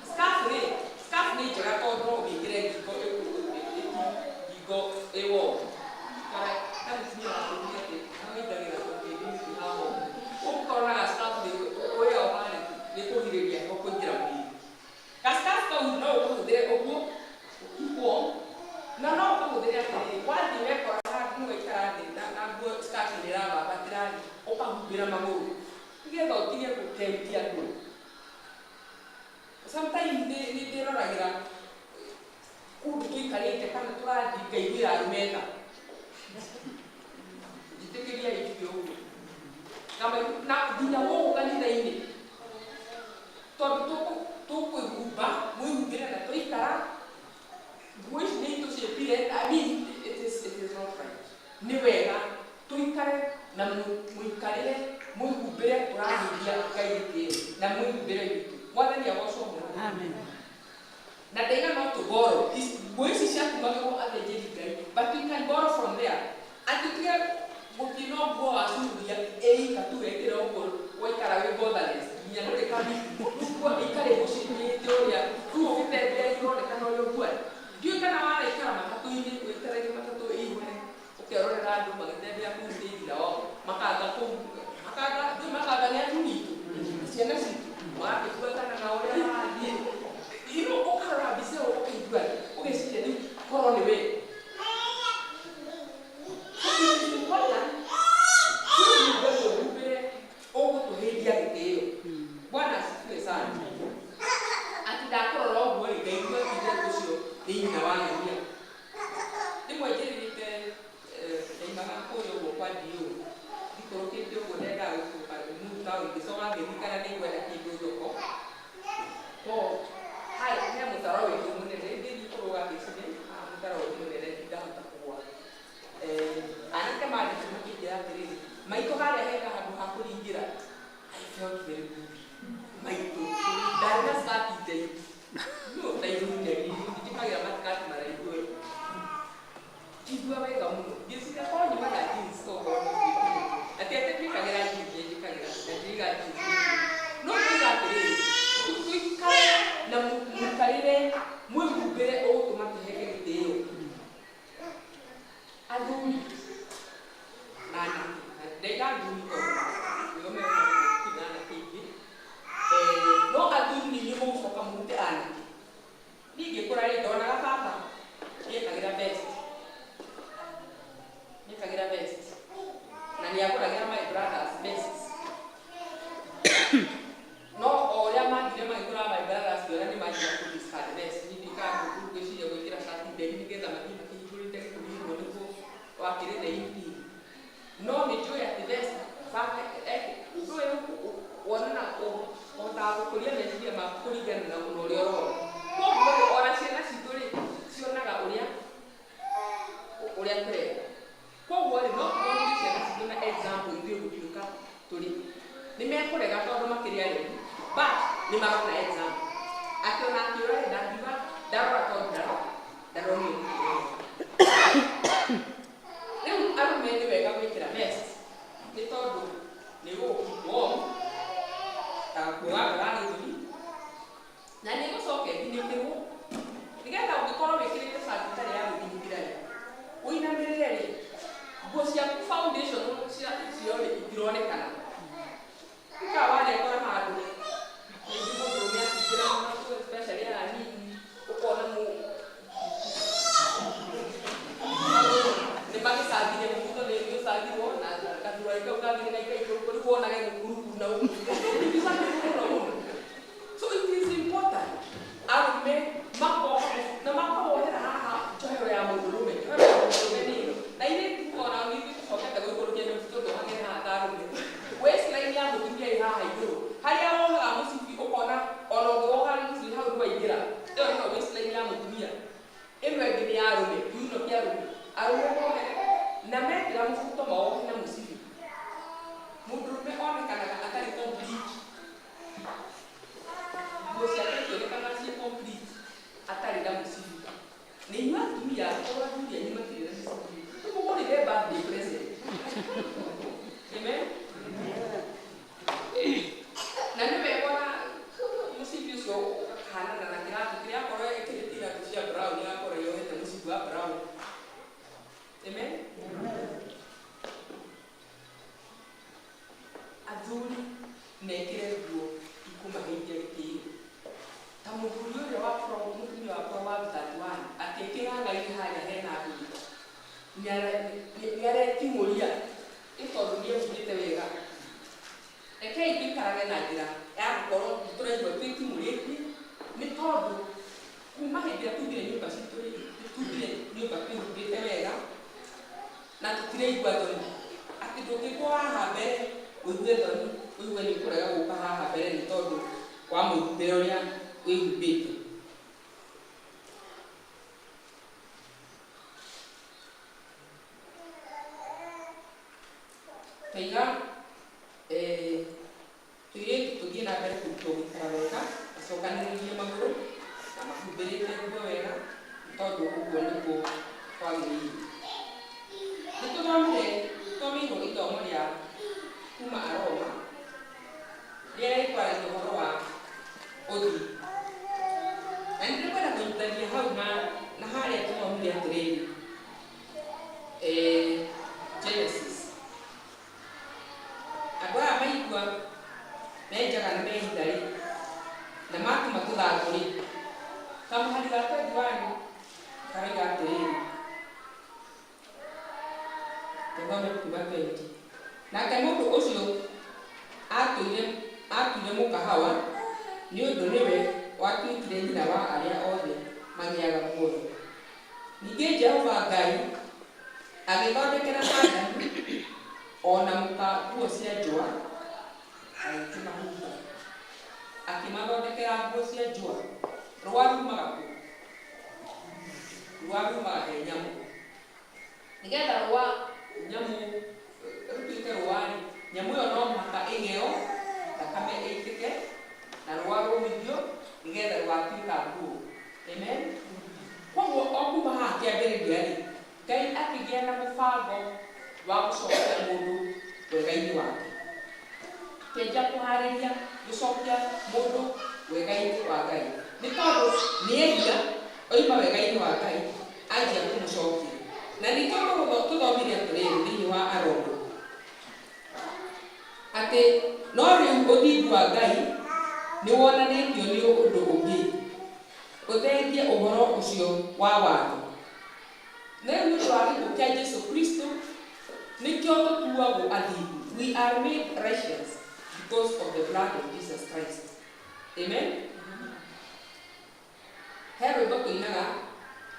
Scarf rĩ, scarf nĩ njega tondũ no ũmĩkĩre ngingo, ngingo ĩ warm. Kana ta mũtumia wakwĩrire atĩ amaitagĩra tũkĩndĩ haha ũguo, ũngĩkorwo na ga scarf rĩ, ũrĩa ũhana nĩ kũgirĩrĩria heho kũingĩra mwĩrĩ. Ga scarf kau no ũkahũthĩre ũguo keep warm, na no ũkahũthĩre atĩrĩrĩ, wathiĩ wekora handũ nĩ waikara thĩ na nguo skirt nĩ ĩrabambatĩra rĩ, ũkahumbĩra magũrũ nĩgetha ũtige gũtemtia andũ. Sometimes nĩ ndĩroragĩra Kũndũ tũikarĩte kana tũrathiĩ ngaiguĩra arũme tha. Njĩtĩkĩria njuge ũguo. Na nginya gũkũ kanitha-inĩ tondũ tũkwĩhumba mwĩhumbĩre na tũikara nguo ici nĩ itũcĩpire. I mean, it is not right. Nĩ wega tũikare na mũikarĩre mwĩhumbĩre ũrahumbia Ngai gĩtĩo na mwĩhumbĩre witũ. Mwathani agocwo mũno. Amen. Na ndaiga no to borrow nguo ici ciatumagĩrwo athĩnjĩri Ngai, but we can borrow from there, atĩ tige gũthiĩ no nguo wacururia ĩika tu wekĩra ũguo waikara wĩ botherless nginya ndũrĩ kamiri nguo ĩikare gũcĩpĩte ũrĩa rĩu ũgĩtembea ironekana ũrĩa ũguana. Ndiũĩ kana wanaikara matatũ-inĩ wĩtereire matatũ ĩihũre ũkerorera andũ magĩtembea kũu stage nao makanga kũu makanga ndũĩ makanga nĩ athuri itũ ciana citũ magagĩbuatana na ũrĩa marathiĩ ũkarora mbica ĩyo ũkaigua ũgeciria rĩu korwo nĩ we. So it is important twĩhumbe mwĩhumbĩre ũgũtũhĩndia gĩtĩo. Bwana asifiwe sana. Atĩ ndakũrora ũguo rĩ ngaigua ithe ũcio nĩ nyina wa ng'ania. Rĩmwe njĩrĩrĩte ndaimaga kũrĩa ũguo kwa DO thikũrũkĩte ũguo ndendaga gũcoka Limuru town ngĩcoka ngĩririkana nĩ ngwenda kĩndũ thoko to hai he mũtaro wĩtũ mũnene ngĩthiĩ kũrũga ngĩciria haha mũtaro ũyũ mũnene ndingahota kũgwa. Anake mandĩte makĩnjĩra atĩrĩrĩ, maitũ harĩa hena handũ ha kũringĩra. I felt very good. Maitũ ndarĩ na skati ndaihu no ndaihu ndaihu njĩkagĩra matikati maraihu ĩ njigua wega mũno ngĩciria korwo nyuma na jeans tokorwo nĩ njĩkĩrĩte atĩ atĩ njĩkagĩra jeans nĩ njĩkagĩra na ndiriga jeans no ndĩga atĩrĩrĩ tũikare na mũikarĩre mwĩhumbĩre ũgũtũma tũheke gĩtĩo athuri na anake. Ndaiga athuri tondũ nĩo mekũkinya anake aingĩ. No athuri nĩ inyuĩ mũgũcoka mũrute anake. Niĩ ngĩkũra rĩ ndonaga baba nĩekagĩra vest, nĩekagĩra vest na nĩagũragĩra my brothers vests, no o ũrĩa mathire magĩkũra my brothers ngĩona nĩ manjia kũ discard vest. Niĩ ndikaga ngwĩciria gwĩkĩra cati nderi nĩgetha mathiĩ makĩhingũrĩte gĩthũri ũguo nĩguo wakĩrĩ na inini no nĩ njũĩ atĩ vest baba ndũĩ wonana ũhotaga gũkũria meciria maku kũringana na ũrĩa ũrona. Koguo rĩ ona ciana citũ rĩ cionaga ũrĩa tũreka. Koguo rĩ no tũthomithie ciana citũ na example ithuĩ gũtuĩka tũrĩ nĩ mekũrega tondũ makĩrĩ aremi but nĩ marona example atĩ ona akĩũra rĩ ndangiuga ndarora tondũ ndaronio. Rĩu arũme nĩ wega gwĩkĩra vest nĩ tondũ nĩ gũgũ warm ta gakuo gaka ga gĩthũri na nĩ ĩgũcoka ĩthinĩkĩrwo nĩgetha ũngĩkorwo wĩkĩrĩte cati ĩtarĩ ya gũthinĩkĩra rĩ ũinamĩrĩre rĩ nguo ciaku foundation cia icio rĩ itironekana ika warekora handũ rĩngĩ mũndũrũme akĩingĩra matũ especially aya anini ũkona mũ nĩ magĩcangire mũbuto nĩ ũcangirwo na gathurari kau kangĩ nĩ gaika igũrũ rĩu wonage mũkurukuru na ũguo mũno mũno. So it is important arũme makoha na makohera haha njohero ya mũndũrũme. Njohero ya mũndũrũme nĩ ĩno na ithuĩ ona ithuĩ tũcokete gũikũrũkia mĩbuto tũhagĩre haha ta arũme. Waistline ya mũtumia ĩ haha igũrũ harĩa wohaga mũcibi ũkona ona ũngĩwoha mũcibi hau nĩwaingĩra. Ĩyo nĩyo waistline ya mũtumia. Ĩno ĩngĩ nĩ ya arũme, kiuno kĩa arũme. Arũme mohe na mekĩra mũbuto mawohe na mũcibi mũndũrũme onekanaga atarĩ complete. Nguo ciake itionekanaga ciĩ complete atarĩ na mũcibi. Na inyuĩ atumia korwo athuri anyu matirĩ na mĩcibi tũmũgũrĩre birthday present. Amen. Na nĩ wega ona mũcibi ũcio ũkahanana na kĩratũ kĩrĩa akorwo ĩkĩrĩte iratũ cia brown agakorwo yohete mũcibi wa brown. Amen. Athuri mekĩre nguo ikũmaheithia gĩtĩo ta mũthuri ũrĩa wa mũtumia wa Proverbs 31 akĩkĩra ngai harĩa hena athuri nĩareting'ũria ĩ tondũ nĩehumbĩte wega. Rekei tũikarage na njĩra ya gũkorwo tũraigua twĩting'ũrĩtie nĩ tondũ Kuma hĩndĩ ĩrĩa tugire nyũmba citũ rĩ, tugire nyũmba twĩhumbĩte wega na tũtiraigua thoni atĩ ndũngĩkwo haha mbere ũigue thoni, ũigue nĩ ũkũrega gũka haha mbere nĩ tondũ wa mwĩhumbĩre ũrĩa wĩhumbĩte. Taiga tũirĩtu tũthiĩ na mbere kũrutwo gũikara wega, macokanĩrĩrie magũrũ na mahumbĩrĩte nguo wega, nĩ tondũ ũguo nĩguo kwagĩrĩire. Nĩ tũthomire, tũthomeirwo ithomo rĩa kuma Aroma rĩrĩa rĩkwaragia ũhoro wa ũthingu. Na nĩ ndĩkwenda kũnyitithania hau na harĩa tũthomire atĩrĩrĩ, Genesis. Andũ aya maigua menjaga na mehitha rĩ, na matuma tũthangũ rĩ, kamũhari ga 21 karoiga atĩrĩrĩ, tũthome kuma 20. Nake mũndũ ũcio atuire mũka Hawa, nĩ ũndũ nĩwe watuĩkire nyina wa arĩa othe magĩaga muoyo. Ningĩ Jehova Ngai agĩthondekera Adamu o na mũka nguo cia njũa, agĩkĩmahumba. Akĩmathondekera nguo cia njũa. Rũa rumaga kũ? Rũa rumaga he nyamũ. Nĩgetha rũa nyamũ rũtuĩke rũa-rĩ, nyamũ ĩyo no mũhaka ĩng'eo, thakame ĩitĩke, na rũa rũmithio, nĩgetha rũgatuĩka nguo. Amen? Koguo o kuma haha kĩambĩrĩria-rĩ, Ngai akĩgĩa na mũbango wa gũcokia mũndũ wega-inĩ wake. Akĩanjia kũharĩria gũcokia mũndũ wega-inĩ wa Ngai. Nĩ tondũ nĩ ehia, oima wega-inĩ wa Ngai, anjia kũmũcokia. Na nĩkĩo tũthomire atĩrĩrĩ thĩinĩ wa Aroma, atĩ no rĩu ũthingu wa Ngai nĩ wonanĩtio nĩ ũndũ ũngĩ, ũthengie ũhoro ũcio wa watho. Na rĩu nĩ ũndũ wa gĩkuũ kĩa Jesu Kristo, nĩkĩo tũtuagwo athingu. We are made righteous because of the blood of Jesus Christ. Amen? He rwĩmbo tũinaga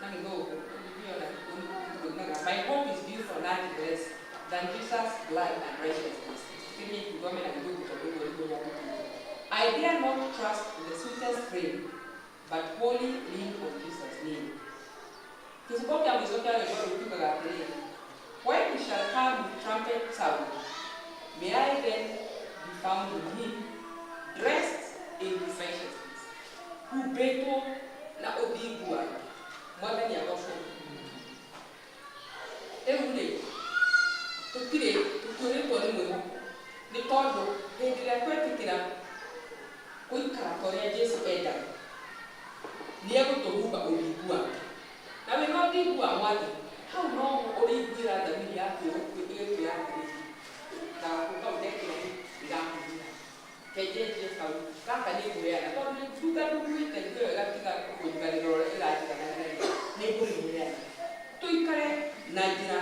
na gĩthũngũ, tũinaga, "My hope is built on nothing less than Jesus' blood and righteousness." Tũgerie tũthome na gĩthũngũ tondũ ũguo nĩguo nyandĩkĩte. "I dare not trust in the sweetest frame, but wholly lean on Jesus' name." Kĩcuko kĩa mũico kĩa rwĩmbo rũu kiugaga atĩrĩrĩ, "When he shall come with trumpet sound, may I then be found in him, dressed in his righteousness." Humbĩtwo na ũthingu wake. Mwathani agocwo. Rĩu rĩ, tũtirĩ tũtuĩrĩtwo nĩ mwĩhoko, nĩ tondũ hĩndĩ ĩrĩa twetĩkĩra gũikara ta ũrĩa Jesu endaga, nĩ egũtũhumba ũthingu wake. Na wĩna ũthingu wa Mwathani, hau noho ũrĩiguĩra thamiri yaku ĩgĩkwĩra atĩrĩrĩ, gagaku kau ndekĩra rĩ, nĩ gakuumĩra. Kenjenjie kau, gaka nĩ ngũheana, tondũ nĩ ndunga ndunguĩte nguo ĩyo ĩgatiga kũnjiganĩra ũrĩa ĩranjiganagĩra rĩ, nĩ ngũmĩheana. Tũikare na njĩra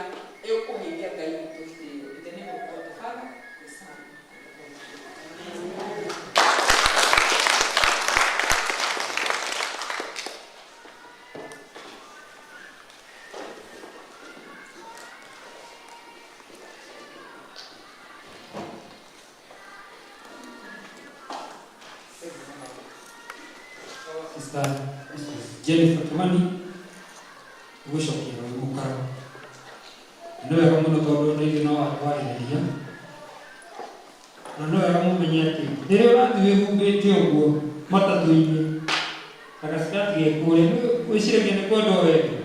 ĩkũheithia Ngai witũ gĩtĩo. In the name of God the Father, the Son, and the Holy Spirit. Sister Jennifer Kimani gũcokia wĩ mũkaro. Nĩ wega mũno tondũ na ithuĩ no atwarĩrĩria, na nĩ wega mũmenye atĩ rĩrĩa ũrathiĩ wĩhumbĩte ũguo matatũ-inĩ na gacikati gekũrĩa, wĩciragia nĩ kwendwo wendwo,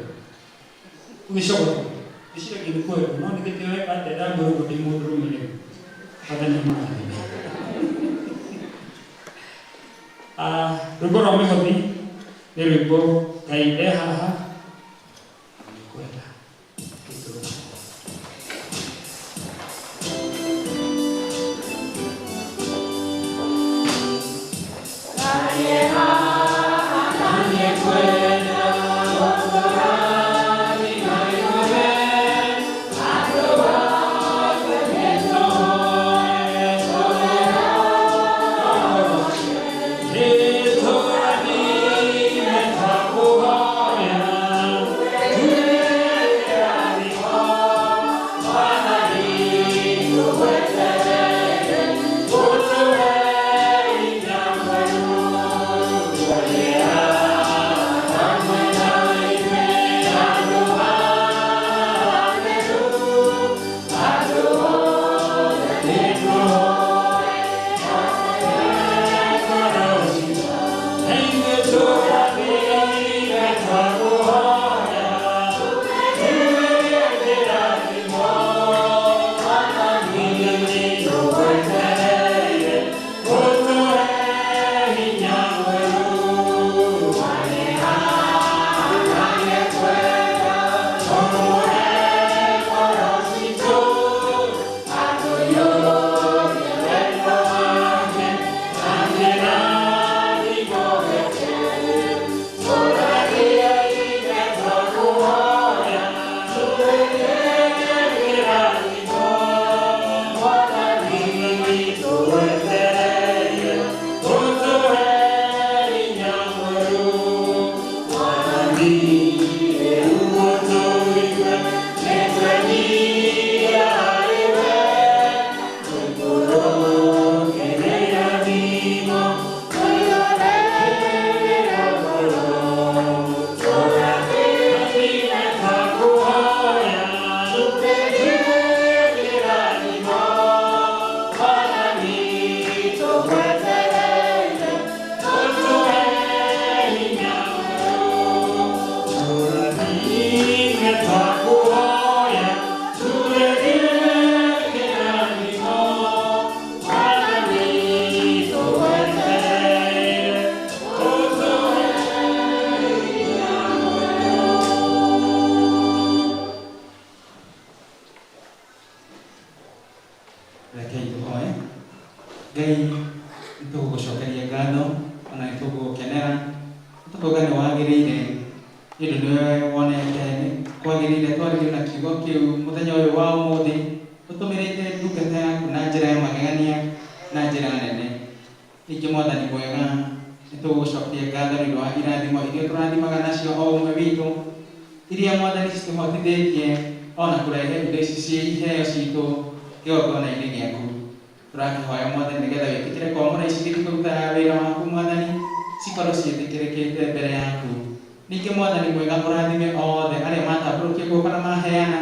ũgĩcogotha wĩciragia nĩ kwendwo, no nĩ gĩtĩo weka atĩa. Ndamwĩra ũguo ndĩ mũndũrũme rĩu. Mwathani amũrathime. Rwĩmbo rwa mĩhothi nĩ rwĩmbo Ngai e haha nĩkwenda gĩtũrũco. Rekei tũhoe. Ngai, nĩ tũgũgũcokeria ngatho ona nĩ tũgũgũkenera, nĩ tũkauga nĩ wagĩrĩire nĩ ũndũ nĩwe wonete nĩ kwagĩrĩire twarĩrio na kiugo kĩu mũthenya ũyũ wa ũmũthĩ, ũtũmĩrĩte ndungata yaku na njĩra ya magegania na njĩra nene. Ningĩ Mwathani mwega, nĩ tũgũgũcokeria ngatho nĩ ũndũ wa irathimo iria tũrathimaga nacio o ũmwe witũ, iria Mwathani citũhotithĩtie ona kũrehe indo ici ciĩ iheo citũ kĩgongona-inĩ gĩaku. Tũrakĩhoya Mwathani nĩgetha wĩtĩkĩre kwamũra ici igĩthiĩ kũruta wĩra waku Mwathani, cikorwo ciĩtĩkĩrĩkĩte mbere yaku. Ningĩ Mwathani mwega, ũrathime othe arĩa matambũrũkia guoko na maheana,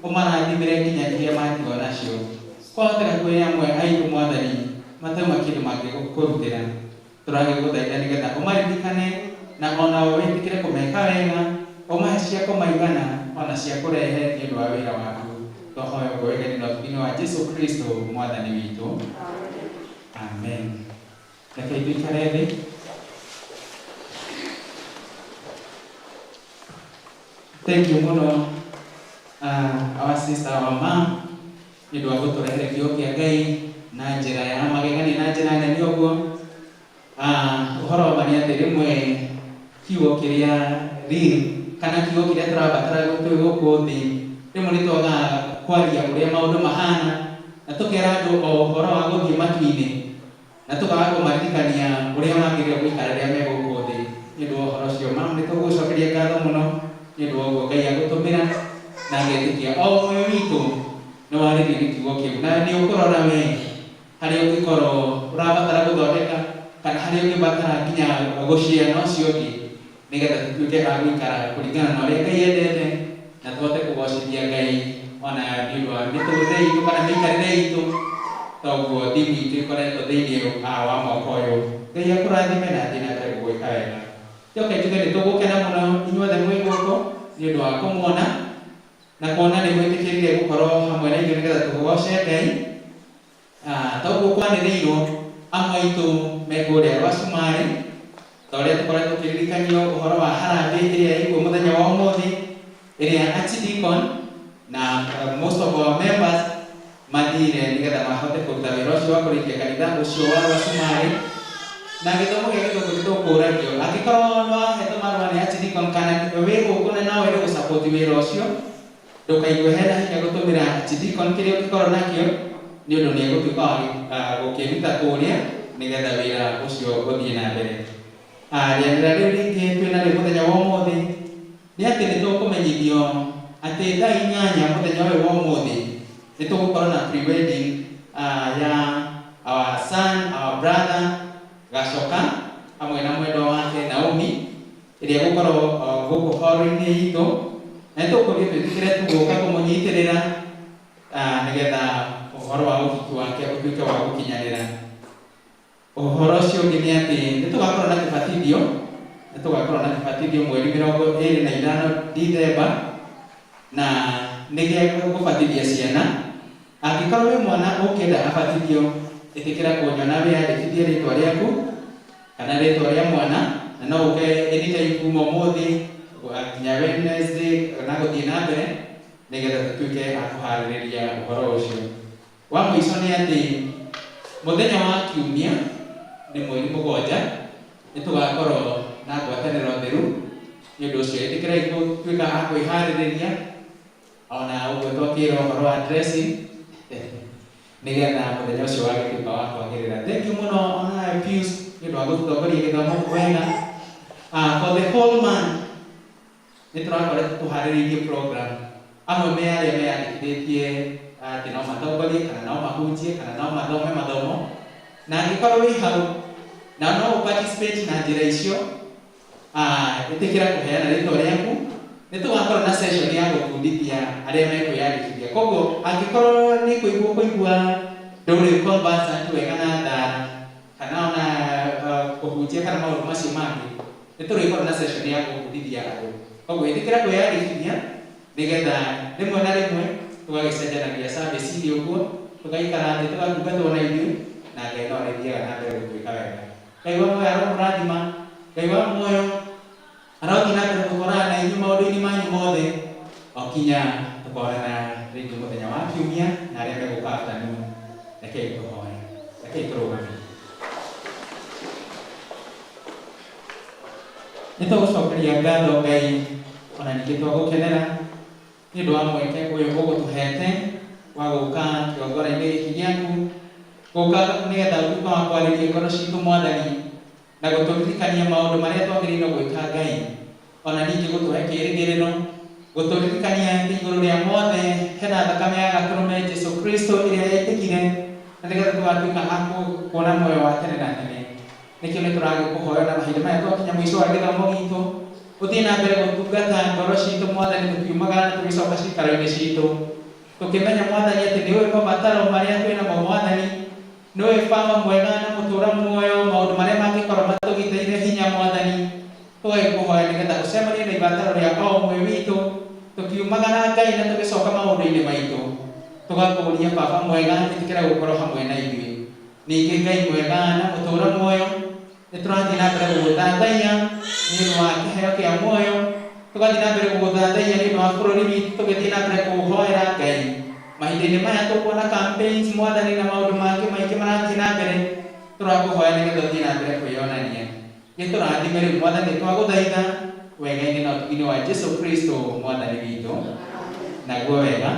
ũmarathimĩre nginya iria matigwo nacio. Kwahoteka kwĩ amwe aitũ Mwathani matauma kĩndũ mangĩkũrutĩra, tũragĩgũthaitha nĩgetha ũmaririkane na onao wĩtĩkĩre kũmeka wega, ũmahe cia kũmaigana ona cia kũrehe nĩ ũndũ wa wĩra waku. Twahoya ũguo wega-inĩ na ũtugi-inĩ wa Jesu Kristo Mwathani witũ. Amen. Rekei tũikare thĩ. Thank you mũno, our sister, our mom, nĩ ũndũ wa gũtũrehere kiugo kĩa Ngai na njĩra ya magegania na njĩra nene ũguo. Ũhoro wa ma nĩ atĩ rĩmwe kiugo kĩrĩa real kana kiugo kĩrĩa tũrabatara twĩ gũkũ thĩ, rĩmwe nĩ twagaga kwaria ũrĩa maũndũ mahana na tũkera andũ o ũhoro wa gũthiĩ matu-inĩ na tũkaga kũmaririkania ũrĩa magĩrĩirwo gũikara rĩrĩa me gũkũ thĩ. Nĩ ũndũ wa ũhoro ũcio, mam, nĩ tũgũgũcokeria ngatho mũno nĩ ũndũ wa ũguo Ngai agũtũmĩra, na ngetĩkia o ũmwe witũ nĩ warĩrio nĩ kiugo kĩu na nĩ ũkũrora we harĩa ũngĩkorwo ũrabatara gũthondeka kana harĩa ũngĩbatara nginya gũshare na ũcio ũngĩ, nĩgetha tũtuĩke a gũikara kũringana na ũrĩa Ngai endete na tũhote kũgocithia Ngai ona nĩ ũndũ wa mĩtũrĩre itũ kana mĩikarĩre itũ. Toguo thimu itũ ĩkoretwo thĩinĩ wa mwaka ũyũ. Ngai akũrathime na athiĩ na mbere gũgwĩka wega. Njoke njuge nĩ tũgũkena mũno inyuothe mwĩ gũkũ nĩ ũndũ wa kũmuona na kuona nĩ mwĩtĩkĩrire gũkorwo hamwe na ithuĩ nĩgetha tũgoce Ngai. Toguo kwanĩrĩirwo, amwe aitũ me kũrĩa rwa Cumarĩ, ta ũrĩa tũkoretwo tũkĩririkanio ũhoro wa harambĩ ĩrĩa ĩkuo mũthenya wa ũmũthĩ, ĩrĩa archdeacon na most of our members mathire nĩgetha mahote kũruta wĩra ũcio wa kũrĩkia kanitha ũcio wa rwa Cumarĩ. Na gĩthomo gĩa gĩthũngũ nĩ tũkũragio, angĩkorwo nĩ wahetwo marũa nĩ archdeacon kana wĩ gũkũ na no wende gũsupport wĩra ũcio, ndũkaigue hena hinya gũtũmĩra archdeacon kĩrĩa ũngĩkorwo nakĩo, nĩ ũndũ nĩ egũtuĩka wa gũkĩruta kũrĩa nĩgetha wĩra ũcio ũthiĩ na mbere. Rĩanĩrĩra rĩu rĩngĩ twĩ narĩo mũthenya wa ũmũthĩ nĩ atĩ nĩ tũkũmenyithio atĩ thaa 8 mũthenya ũyũ wa ũmũthĩ nĩ tũgũkorwo na pre-wedding ya our son, our brother Gacoka hamwe na mwendwa wake Naomi, ĩrĩa ĩgũkorwo gũkũ hall-inĩ itũ, na nĩ tũkũrio twĩtĩkĩre tũgũka kũmũnyitĩrĩra nĩgetha ũhoro wa ũhiki wake ũtuĩke wa gũkinyanĩra. Ũhoro ũcio ũngĩ nĩ atĩ nĩ tũgakorwo na kĩbatithio, nĩ tũgakorwo na kĩbatithio mweri 25 Dithemba, na nĩ gĩa gũbatithia ciana. Angĩkorwo wĩ mwana ũngĩenda abatithio, ĩtĩkĩra kũnyona wĩyandĩkithie rĩtwa rĩaku kana rĩtwa rĩa mwana, na no ũke anytime kuma ũmũthĩ nginya Wednesday na gũthiĩ na mbere, nĩgetha tũtuĩke a kũharĩrĩria ũhoro ũcio. Wa mũico nĩ atĩ mũthenya wa Kiumia nĩ mweri 7 nĩ tũgakorwo na ngwatanĩro theru. Nĩ ũndũ ũcio ĩtĩkĩrai gũtuĩka a kwĩharĩrĩria ona ũguo twakĩrwo ũhoro wa dressing, nĩgetha mũthenya ũcio wagĩtuĩka wa kwagĩrĩra. Thank you mũno ona Pius nĩ ũndũ wa gũtũtongoria gĩthomo wega. For the whole month nĩ tũrakoretwo tũharĩrĩirie program. Amwe me arĩa meyandĩkithĩtie atĩ no matongorie kana no mahunjie kana no mathome mathomo, na angĩkorwo wĩ hau na no ũ participate na njĩra icio, ĩtĩkĩra kũheana rĩtwa rĩaku. Nĩ tũgakorwo na session ya gũbundithia arĩa mekwĩyandĩkithia. Koguo angĩkorwo nĩ kũigua kũigua ndũrĩ conversant wega na thara kana ona kũhunjia kana maũndũ macio mangĩ, nĩ tũrĩkorwo na session ya gũbundithia andũ. Koguo ĩtĩkĩra kwĩyandĩkithia nĩgetha rĩmwe na rĩmwe tũgagĩcenjanagia service-inĩ ũguo, tũgaikara thĩ tũgatungatwo na ithuĩ, na Ngai no arĩthiaga na mbere gũtwĩka wega. Ngai wa muoyo aromũrathima. Ngai wa muoyo arothiĩ na mbere gũtwarana na inyuĩ maũndũ-inĩ manyu mothe o kinya tũkonana rĩngĩ mũthenya wa Kiumia na arĩa megũka afternoon. Rekei tũhoe, rekei tũrũgame. Nĩ tũgũcokeria ngatho Ngai ona ningĩ twagũkenera nĩ ũndũ wa mweke ũyũ ũgũtũhete wa gũka kĩgongona-inĩ gĩkĩ gĩaku, gũka nĩgetha ũtuĩke wa kwarĩria ngoro citũ Mwathani, na gũtũririkania maũndũ marĩa twagĩrĩirwo gwĩka Ngai, ona ningĩ gũtũhe kĩĩrĩgĩrĩro, gũtũririkania atĩ igũrũ rĩa mothe hena thakame ya gatũrũme Jesu Kristo ĩrĩa yaitĩkire, na nĩgetha tũgatuĩka a kuona muoyo wa tene na tene. Nĩkĩo nĩ tũragĩkũhoya na mahinda maya twakinya mũico wa gĩthomo gitũ, ũthiĩ na mbere gũtungata ngoro citũ Mwathani, tũkiumagara na tũgĩcoka ciikaro-inĩ citũ, tũkĩmenya Mwathani atĩ nĩ ũĩ mabataro marĩa twĩ namo Mwathani, nĩ ũĩ baba mwega na mũtũra muoyo maũndũ marĩa mangĩkorwo matũgitĩire hinya Mwathani. Tũgagĩkũhoya nĩgetha ũcemanie na ibataro rĩa o ũmwe witũ, tũkiumagara Ngai na tũgĩcoka maũndũ-inĩ maitũ, tũgakũũria baba mwega ĩtĩkĩra gũkorwo hamwe na ithuĩ. Ningĩ Ngai mwega na mũtũra muoyo, nĩ tũrathiĩ na mbere gũgũthathaiya nĩ ũndũ wa kĩheo kĩa muoyo, tũgathiĩ na mbere gũgũthathaiya nĩ ũndũ wa bũrũri witũ, tũgĩthiĩ na mbere kũũhoera Ngai. Mahinda-inĩ maya tũkuona campaigns Mwathani na maũndũ mangĩ maingĩ marathiĩ na mbere, tũrakũhoya nĩgetha ũthiĩ na mbere kwĩyonania. Gĩtũrathime rĩu Mwathani, twagũthaitha wega-inĩ na ũtugi-inĩ wa Jesu Kristo Mwathani witũ. Naguo wega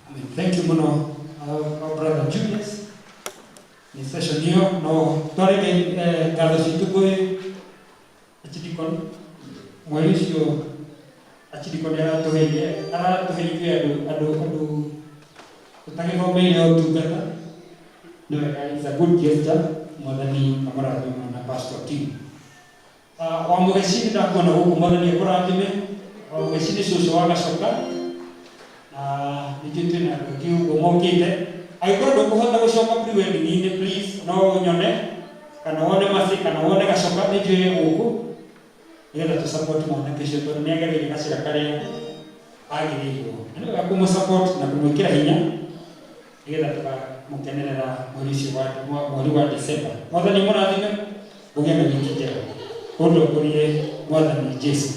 Amen. Thank you mũno, our brother Julius. Nĩ session ĩyo no twareke ngatho citũ kwĩ Archdeacon. Mweri ũcio Archdeacon aratũheire aratũheire andũ andũ andũ tũtagĩthomeire ũtungata. Nĩ wega, it's a good gesture. Mwathani amũrathime na pastor team. Wa Mũgeci nĩ ndakuona gũkũ, Mwathani akũrathime. Wa Mũgeci nĩ cũcũ wa Gacoka, na ningĩ twĩna andũ aingĩ ũguo mokĩte. Angĩkorwo ndũkũhota gũcoka pre-wedding-inĩ, please no ũnyone kana wone Mercy kana wone Gacoka, nĩ njũĩ gũkũ nĩgetha tũ support mwanake ũcio tondũ nĩ agereire gacĩra karĩa agĩrĩirwo. Na nĩ wega kũmũ support na kũmwĩkĩra hinya nĩgetha tũkamũkenerera mweri ũcio wa mweri wa December. Mwathani mũrathime, mũgĩe na wiki njega. Ũndongorie Mwathani Jesu.